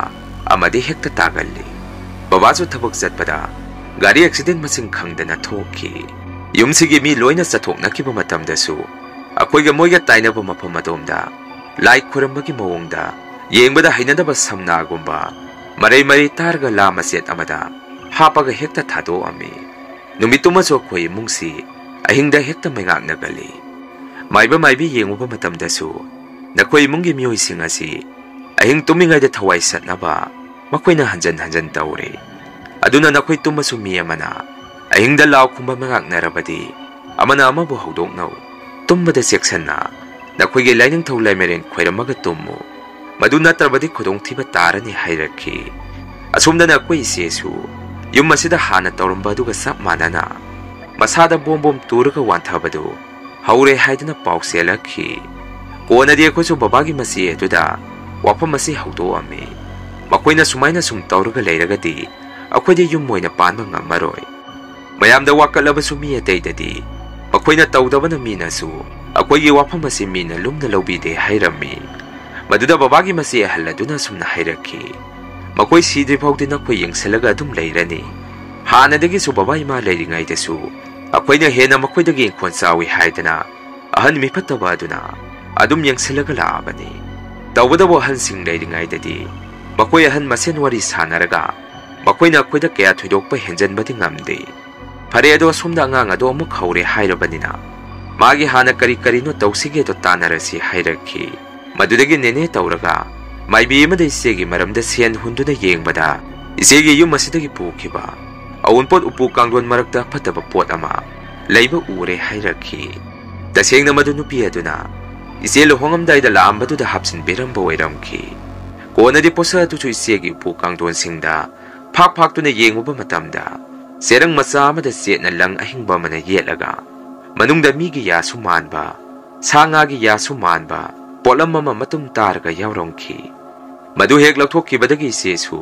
ꯑꯃꯗꯤ ꯍꯦꯛꯇ ꯇꯥꯒꯜꯂꯤ꯫ ꯕꯕꯥꯁꯨ ꯊꯕꯛ ꯆꯠꯄꯗ ꯒꯥꯔꯤ ꯑꯦꯛꯁꯤꯗꯦꯟ ꯃꯁꯤꯡ ꯈꯪꯗꯅ ꯊꯣꯛꯈꯤ꯫ ꯌꯨꯝꯁꯤꯒꯤ ꯃꯤ ꯂꯣꯏꯅ ꯆꯠꯊꯣꯛꯅꯈꯤꯕ ꯃꯇꯝꯗꯁꯨ ꯑꯩꯈꯣꯏꯒ ꯃꯣꯏꯒ ꯇꯥꯏꯅꯕ ꯃꯐꯝ ꯑꯗꯣꯝꯗ ꯂꯥꯏ ꯈꯨꯔꯝꯕꯒꯤ ꯃꯑꯣꯡꯗ ꯌꯦꯡꯕꯗ ꯍꯩꯅꯗꯕ ꯁꯝꯅꯥꯒꯨꯝꯕ ꯃꯔꯩ ꯃꯔꯩ ꯇꯥꯔꯒ ꯂꯥ ꯃꯆꯦꯠ ꯑꯃꯗ ꯍꯥꯞꯄꯒ ꯍꯦꯛꯇ ꯊꯥꯗꯣꯛꯑꯝꯃꯤ꯫ ꯅꯨꯃꯤꯠꯇꯨꯃꯁꯨ ꯑꯩꯈꯣꯏ ꯏꯃꯨꯡꯁꯤ ꯑꯍꯤꯡꯗ ꯍꯦꯛꯇ ꯃꯩꯉꯥꯛꯅ ꯒꯜꯂꯤ꯫ ꯃꯥꯏꯕ ꯃꯥꯏꯕꯤ ꯌꯦꯡꯉꯨꯕ ꯃꯇꯝꯗꯁꯨ ꯅꯈꯣꯏ ꯏꯃꯨꯡꯒꯤ ꯃꯤꯑꯣꯏꯁꯤꯡ ꯑꯁꯤ ꯑꯍꯤꯡ ꯇꯨꯝꯃꯤꯉꯩꯗ ꯊꯋꯥꯏ ꯁꯠꯅꯕ ꯃꯈꯣꯏꯅ ꯍꯟꯖꯟ ꯍꯟꯖꯟ ꯇꯧꯔꯦ꯫ ꯑꯗꯨꯅ ꯅꯈꯣꯏ ꯇꯨꯝꯃꯁꯨ ꯃꯤ ꯑꯃꯅ ꯑꯍꯤꯡꯗ ꯂꯥꯎ ꯈꯨꯝꯕ ꯃꯉꯥꯛꯅꯔꯕꯗꯤ ꯑꯃꯅ ꯑꯃꯕꯨ ꯍꯧꯗꯣꯛꯅꯧ꯫ ꯇꯨꯝꯕꯗ ꯆꯦꯛꯁꯟꯅ ꯅꯈꯣꯏꯒꯤ ꯂꯥꯏꯅꯤꯡꯊꯧ ꯂꯥꯏꯃꯔꯦꯟ ꯈꯣꯏꯔꯝꯃꯒ ꯇꯨꯝꯃꯨ꯫ ꯃꯗꯨ ꯅꯠꯇ꯭ꯔꯕꯗꯤ ꯈꯨꯗꯣꯡꯊꯤꯕ ꯇꯥꯔꯅꯤ ꯍꯥꯏꯔꯛꯈꯤ꯫ ꯑꯁꯣꯝꯗꯅ ꯑꯩꯈꯣꯏ ꯏꯆꯦꯁꯨ ꯌꯨꯝ ꯑꯁꯤꯗ ꯍꯥꯟꯅ ꯇꯧꯔꯝꯕ ꯑꯗꯨꯒ ꯆꯞ ꯃꯥꯟꯅꯅ ꯃꯁꯥꯗ ꯕꯣꯝ ꯕꯣꯝ ꯇꯨꯔꯒ ꯋꯥꯟꯊꯕꯗꯨ ꯍꯧꯔꯦ ꯍꯥꯏꯗꯨꯅ ꯄꯥꯎ ꯆꯦꯜꯂꯛꯈꯤ꯫ ꯀꯣꯟꯅꯗꯤ ꯑꯩꯈꯣꯏꯁꯨ ꯕꯕꯥꯒꯤ ꯃꯆꯦ ꯑꯗꯨꯗ ꯋꯥꯐꯝ ꯑꯁꯤ ꯍꯧꯗꯣꯛꯑꯝꯃꯤ꯫ ꯃꯈꯣꯏꯅ ꯁꯨꯃꯥꯏꯅ ꯁꯨꯝ ꯇꯧꯔꯒ ꯂꯩꯔꯒꯗꯤ ꯑꯩꯈꯣꯏꯗꯤ ꯌꯨꯝ ꯑꯣꯏꯅ ꯄꯥꯟꯕ ꯉꯝꯃꯔꯣꯏ꯫ ꯃꯌꯥꯝꯗ ꯋꯥꯀꯠꯂꯕꯁꯨ ꯃꯤ ꯑꯇꯩꯗꯗꯤ ꯃꯈꯣꯏꯅ ꯇꯧꯗꯕꯅ ꯃꯤꯅꯁꯨ ꯑꯩꯈꯣꯏꯒꯤ ꯋꯥꯐꯝ ꯑꯁꯤ ꯃꯤꯅ ꯂꯨꯝꯅ ꯂꯧꯕꯤꯗꯦ ꯍꯥꯏꯔꯝꯃꯤ꯫ ꯃꯗꯨꯗ ꯕꯕꯥꯒꯤ ꯃꯆꯦ ꯑꯍꯜ ꯑꯗꯨꯅ ꯑꯁꯨꯝꯅ ꯍꯥꯏꯔꯛꯈꯤ, "ꯃꯈꯣꯏ ꯁꯤꯗ꯭ꯔꯤ ꯐꯥꯎꯗꯤ ꯅꯈꯣꯏ ꯌꯦꯡꯁꯤꯜꯂꯒ ꯑꯗꯨꯝ ꯂꯩꯔꯅꯤ꯫ ꯍꯥꯟꯅꯗꯒꯤꯁꯨ ꯕꯕꯥ ꯏꯃꯥ ꯂꯩꯔꯤꯉꯩꯗꯁꯨ ꯑꯩꯈꯣꯏꯅ ꯍꯦꯟꯅ ꯃꯈꯣꯏꯗꯒꯤ ꯏꯪꯈꯣꯜ ꯆꯥꯎꯏ ꯍꯥꯏꯗꯅ ꯑꯍꯟ ꯃꯤꯐꯠꯇꯕ ꯑꯗꯨꯅ ꯑꯗꯨꯝ ꯌꯦꯡꯁꯤꯜꯂꯒ ꯂꯥꯛꯑꯕꯅꯤ꯫ ꯇꯧꯕꯇꯕꯨ ꯑꯍꯟꯁꯤꯡ ꯂꯩꯔꯤꯉꯩꯗꯗꯤ ꯃꯈꯣꯏ ꯑꯍꯟ ꯃꯁꯦꯟ ꯋꯥꯔꯤ ꯁꯥꯟꯅꯔꯒ ꯃꯈꯣꯏꯅ ꯑꯩꯈꯣꯏꯗ ꯀꯌꯥ ꯊꯣꯏꯗꯣꯛꯄ ꯍꯦꯟꯖꯟꯕꯗꯤ ꯉꯝꯗꯦ꯫ ꯐꯔꯦ, ꯑꯗꯣ ꯑꯁꯣꯝꯗ ꯑꯉꯥꯡ ꯑꯗꯣ ꯑꯃꯨꯛ ꯍꯧꯔꯦ ꯍꯥꯏꯔꯕꯅꯤꯅ ꯃꯥꯒꯤ ꯍꯥꯟꯅ ꯀꯔꯤ ꯀꯔꯤꯅꯣ ꯇꯧꯁꯤꯒꯦꯗꯣ ꯇꯥꯟꯅꯔꯁꯤ" ꯍꯥꯏꯔꯛꯈꯤ꯫ ꯃꯗꯨꯗꯒꯤ ꯅꯦꯅꯦ ꯇꯧꯔꯒ ꯃꯥꯏꯕꯤ ꯑꯃꯗ ꯏꯆꯦꯒꯤ ꯃꯔꯝꯗ ꯁꯦꯟ ꯍꯨꯟꯗꯨꯅ ꯌꯦꯡꯕꯗ ꯏꯆꯦꯒꯤ ꯌꯨꯝ ꯑꯁꯤꯗꯒꯤ ꯄꯨꯈꯤꯕ ꯑꯋꯨꯟꯄꯣꯠ ꯎꯄꯨ ꯀꯥꯡꯊꯣꯟ ꯃꯔꯛꯇ ꯐꯠꯇꯕ ꯄꯣꯠ ꯑꯃ ꯂꯩꯕ ꯎꯔꯦ ꯍꯥꯏꯔꯛꯈꯤ꯫ ꯇꯁꯦꯡꯅ ꯃꯗꯨ ꯅꯨꯄꯤ ꯑꯗꯨꯅ ꯏꯆꯦ ꯂꯨꯍꯣꯡꯉꯝꯗꯥꯏꯗ ꯂꯥꯛꯑꯝꯕꯗꯨꯗ ꯍꯥꯞꯆꯤꯟꯕꯤꯔꯝꯕ ꯑꯣꯏꯔꯝꯈꯤ꯫ ꯀꯣꯟꯅꯗꯤ ꯄꯣꯠꯁꯛ ꯑꯗꯨꯁꯨ ꯏꯆꯦꯒꯤ ꯎꯄꯨ ꯀꯥꯡꯊꯣꯟꯁꯤꯡꯗ ꯐꯥꯛ ꯐꯥꯛꯇꯨꯅ ꯌꯦꯡꯉꯨꯕ ꯃꯇꯝꯗ ꯆꯦꯔꯪ ꯃꯆꯥ ꯑꯃꯗ ꯆꯦꯠꯅ ꯂꯪ ꯑꯍꯤꯡꯕ ꯑꯃꯅ ꯌꯦꯠꯂꯒ ꯃꯅꯨꯡꯗ ꯃꯤꯒꯤ ꯌꯥꯁꯨ ꯃꯥꯟꯕ, ꯁꯥ ꯉꯥꯒꯤ ꯌꯥꯁꯨ ꯃꯥꯟꯕ ꯄꯣꯠꯂꯝ ꯑꯃ ꯃꯇꯨꯝ ꯇꯥꯔꯒ ꯌꯥꯎꯔꯝꯈꯤ꯫ ꯃꯗꯨ ꯍꯦꯛ ꯂꯧꯊꯣꯛꯈꯤꯕꯗꯒꯤ ꯏꯆꯦꯁꯨ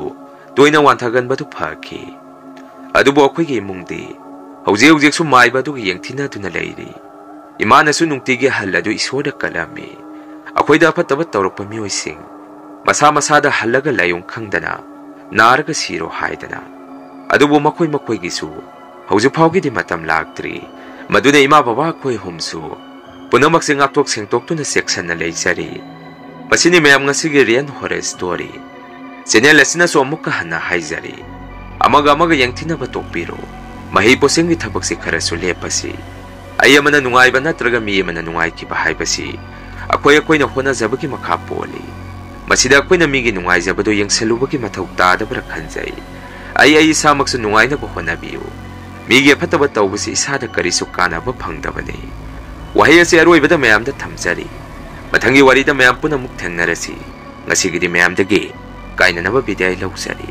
ꯇꯣꯏꯅ ꯋꯥꯟꯊꯒꯟꯕꯗꯨ ꯐꯈꯤ꯫ ꯑꯗꯨꯕꯨ ꯑꯩꯈꯣꯏꯒꯤ ꯏꯃꯨꯡꯗꯤ ꯍꯧꯖꯤꯛ ꯍꯧꯖꯤꯛꯁꯨ ꯃꯥꯏꯕ ꯑꯗꯨꯒ ꯌꯦꯡꯊꯤꯅꯗꯨꯅ ꯂꯩꯔꯤ꯫ ꯏꯃꯥꯅꯁꯨ ꯅꯨꯡꯇꯤꯒꯤ ꯑꯍꯜ ꯑꯗꯨ ꯏꯁꯣꯔꯗ ꯀꯠꯂꯝꯃꯤ꯫ ꯑꯩꯈꯣꯏꯗ ꯑꯐꯠꯇꯕ ꯇꯧꯔꯛꯄ ꯃꯤꯑꯣꯏꯁꯤꯡ ꯃꯁꯥ ꯃꯁꯥꯗ ꯍꯜꯂꯒ ꯂꯥꯏꯑꯣꯡ ꯈꯪꯗꯅ ꯅꯥꯔꯒ ꯁꯤꯔꯣ ꯍꯥꯏꯗꯅ꯫ ꯑꯗꯨꯕꯨ ꯃꯈꯣꯏ ꯃꯈꯣꯏꯒꯤꯁꯨ ꯍꯧꯖꯤꯛ ꯐꯥꯎꯒꯤꯗꯤ ꯃꯇꯝ ꯂꯥꯛꯇ꯭ꯔꯤ꯫ ꯃꯗꯨꯅ ꯏꯃꯥ ꯕꯕꯥ ꯑꯩꯈꯣꯏ ꯑꯍꯨꯝꯁꯨ ꯄꯨꯝꯅꯃꯛꯁꯦ ꯉꯥꯛꯊꯣꯛ ꯁꯦꯡꯗꯣꯛꯇꯨꯅ ꯆꯦꯛꯁꯟꯅ ꯂꯩꯖꯔꯤ꯫ ꯃꯁꯤꯅꯤ ꯃꯌꯥꯝ ꯉꯁꯤꯒꯤ Real Horror Story꯫ Channel ꯑꯁꯤꯅꯁꯨ ꯑꯃꯨꯛꯀ ꯍꯟꯅ ꯍꯥꯏꯖꯔꯤ, ꯑꯃꯒ ꯑꯃꯒ ꯌꯦꯡꯊꯤꯅꯕ ꯇꯣꯛꯄꯤꯔꯣ꯫ ꯃꯍꯩ ꯄꯣꯠꯁꯤꯡꯒꯤ ꯊꯕꯛꯁꯤ ꯈꯔꯁꯨ ꯂꯦꯞꯄꯁꯤ꯫ ꯑꯩ ꯑꯃꯅ ꯅꯨꯡꯉꯥꯏꯕ ꯅꯠꯇ꯭ꯔꯒ ꯃꯤ ꯑꯃꯅ ꯅꯨꯡꯉꯥꯏꯈꯤꯕ ꯍꯥꯏꯕꯁꯤ ꯑꯩꯈꯣꯏ ꯑꯩꯈꯣꯏꯅ ꯍꯣꯠꯅꯖꯕꯒꯤ ꯃꯈꯥ ꯄꯣꯜꯂꯤ꯫ ꯃꯁꯤꯗ ꯑꯩꯈꯣꯏꯅ ꯃꯤꯒꯤ ꯅꯨꯡꯉꯥꯏꯖꯕꯗꯨ ꯌꯦꯡꯁꯤꯜꯂꯨꯕꯒꯤ ꯃꯊꯧ ꯇꯥꯗꯕ꯭ꯔꯥ ꯈꯟꯖꯩ꯫ ꯑꯩ ꯑꯩ ꯏꯁꯥꯃꯛꯁꯨ ꯅꯨꯡꯉꯥꯏꯅꯕ ꯍꯣꯠꯅꯕꯤꯌꯨ꯫ ꯃꯤꯒꯤ ꯑꯐꯠꯇꯕ ꯇꯧꯕꯁꯤ ꯏꯁꯥꯗ ꯀꯔꯤꯁꯨ ꯀꯥꯟꯅꯕ ꯐꯪꯗꯕꯅꯤ꯫ ꯋꯥꯍꯩ ꯑꯁꯤ ꯑꯔꯣꯏꯕꯗ ꯃꯌꯥꯝꯗ ꯊꯝꯖꯔꯤ꯫ ꯃꯊꯪꯒꯤ ꯋꯥꯔꯤꯗ ꯃꯌꯥꯝ ꯄꯨꯝꯅꯃꯛ ꯊꯦꯡꯅꯔꯁꯤ꯫ ꯉꯁꯤꯒꯤꯗꯤ ꯃꯌꯥꯝꯗꯒꯤ ꯀꯥꯏꯅꯅꯕ ꯕꯤꯗꯥꯏ ꯂꯧꯖꯔꯤ꯫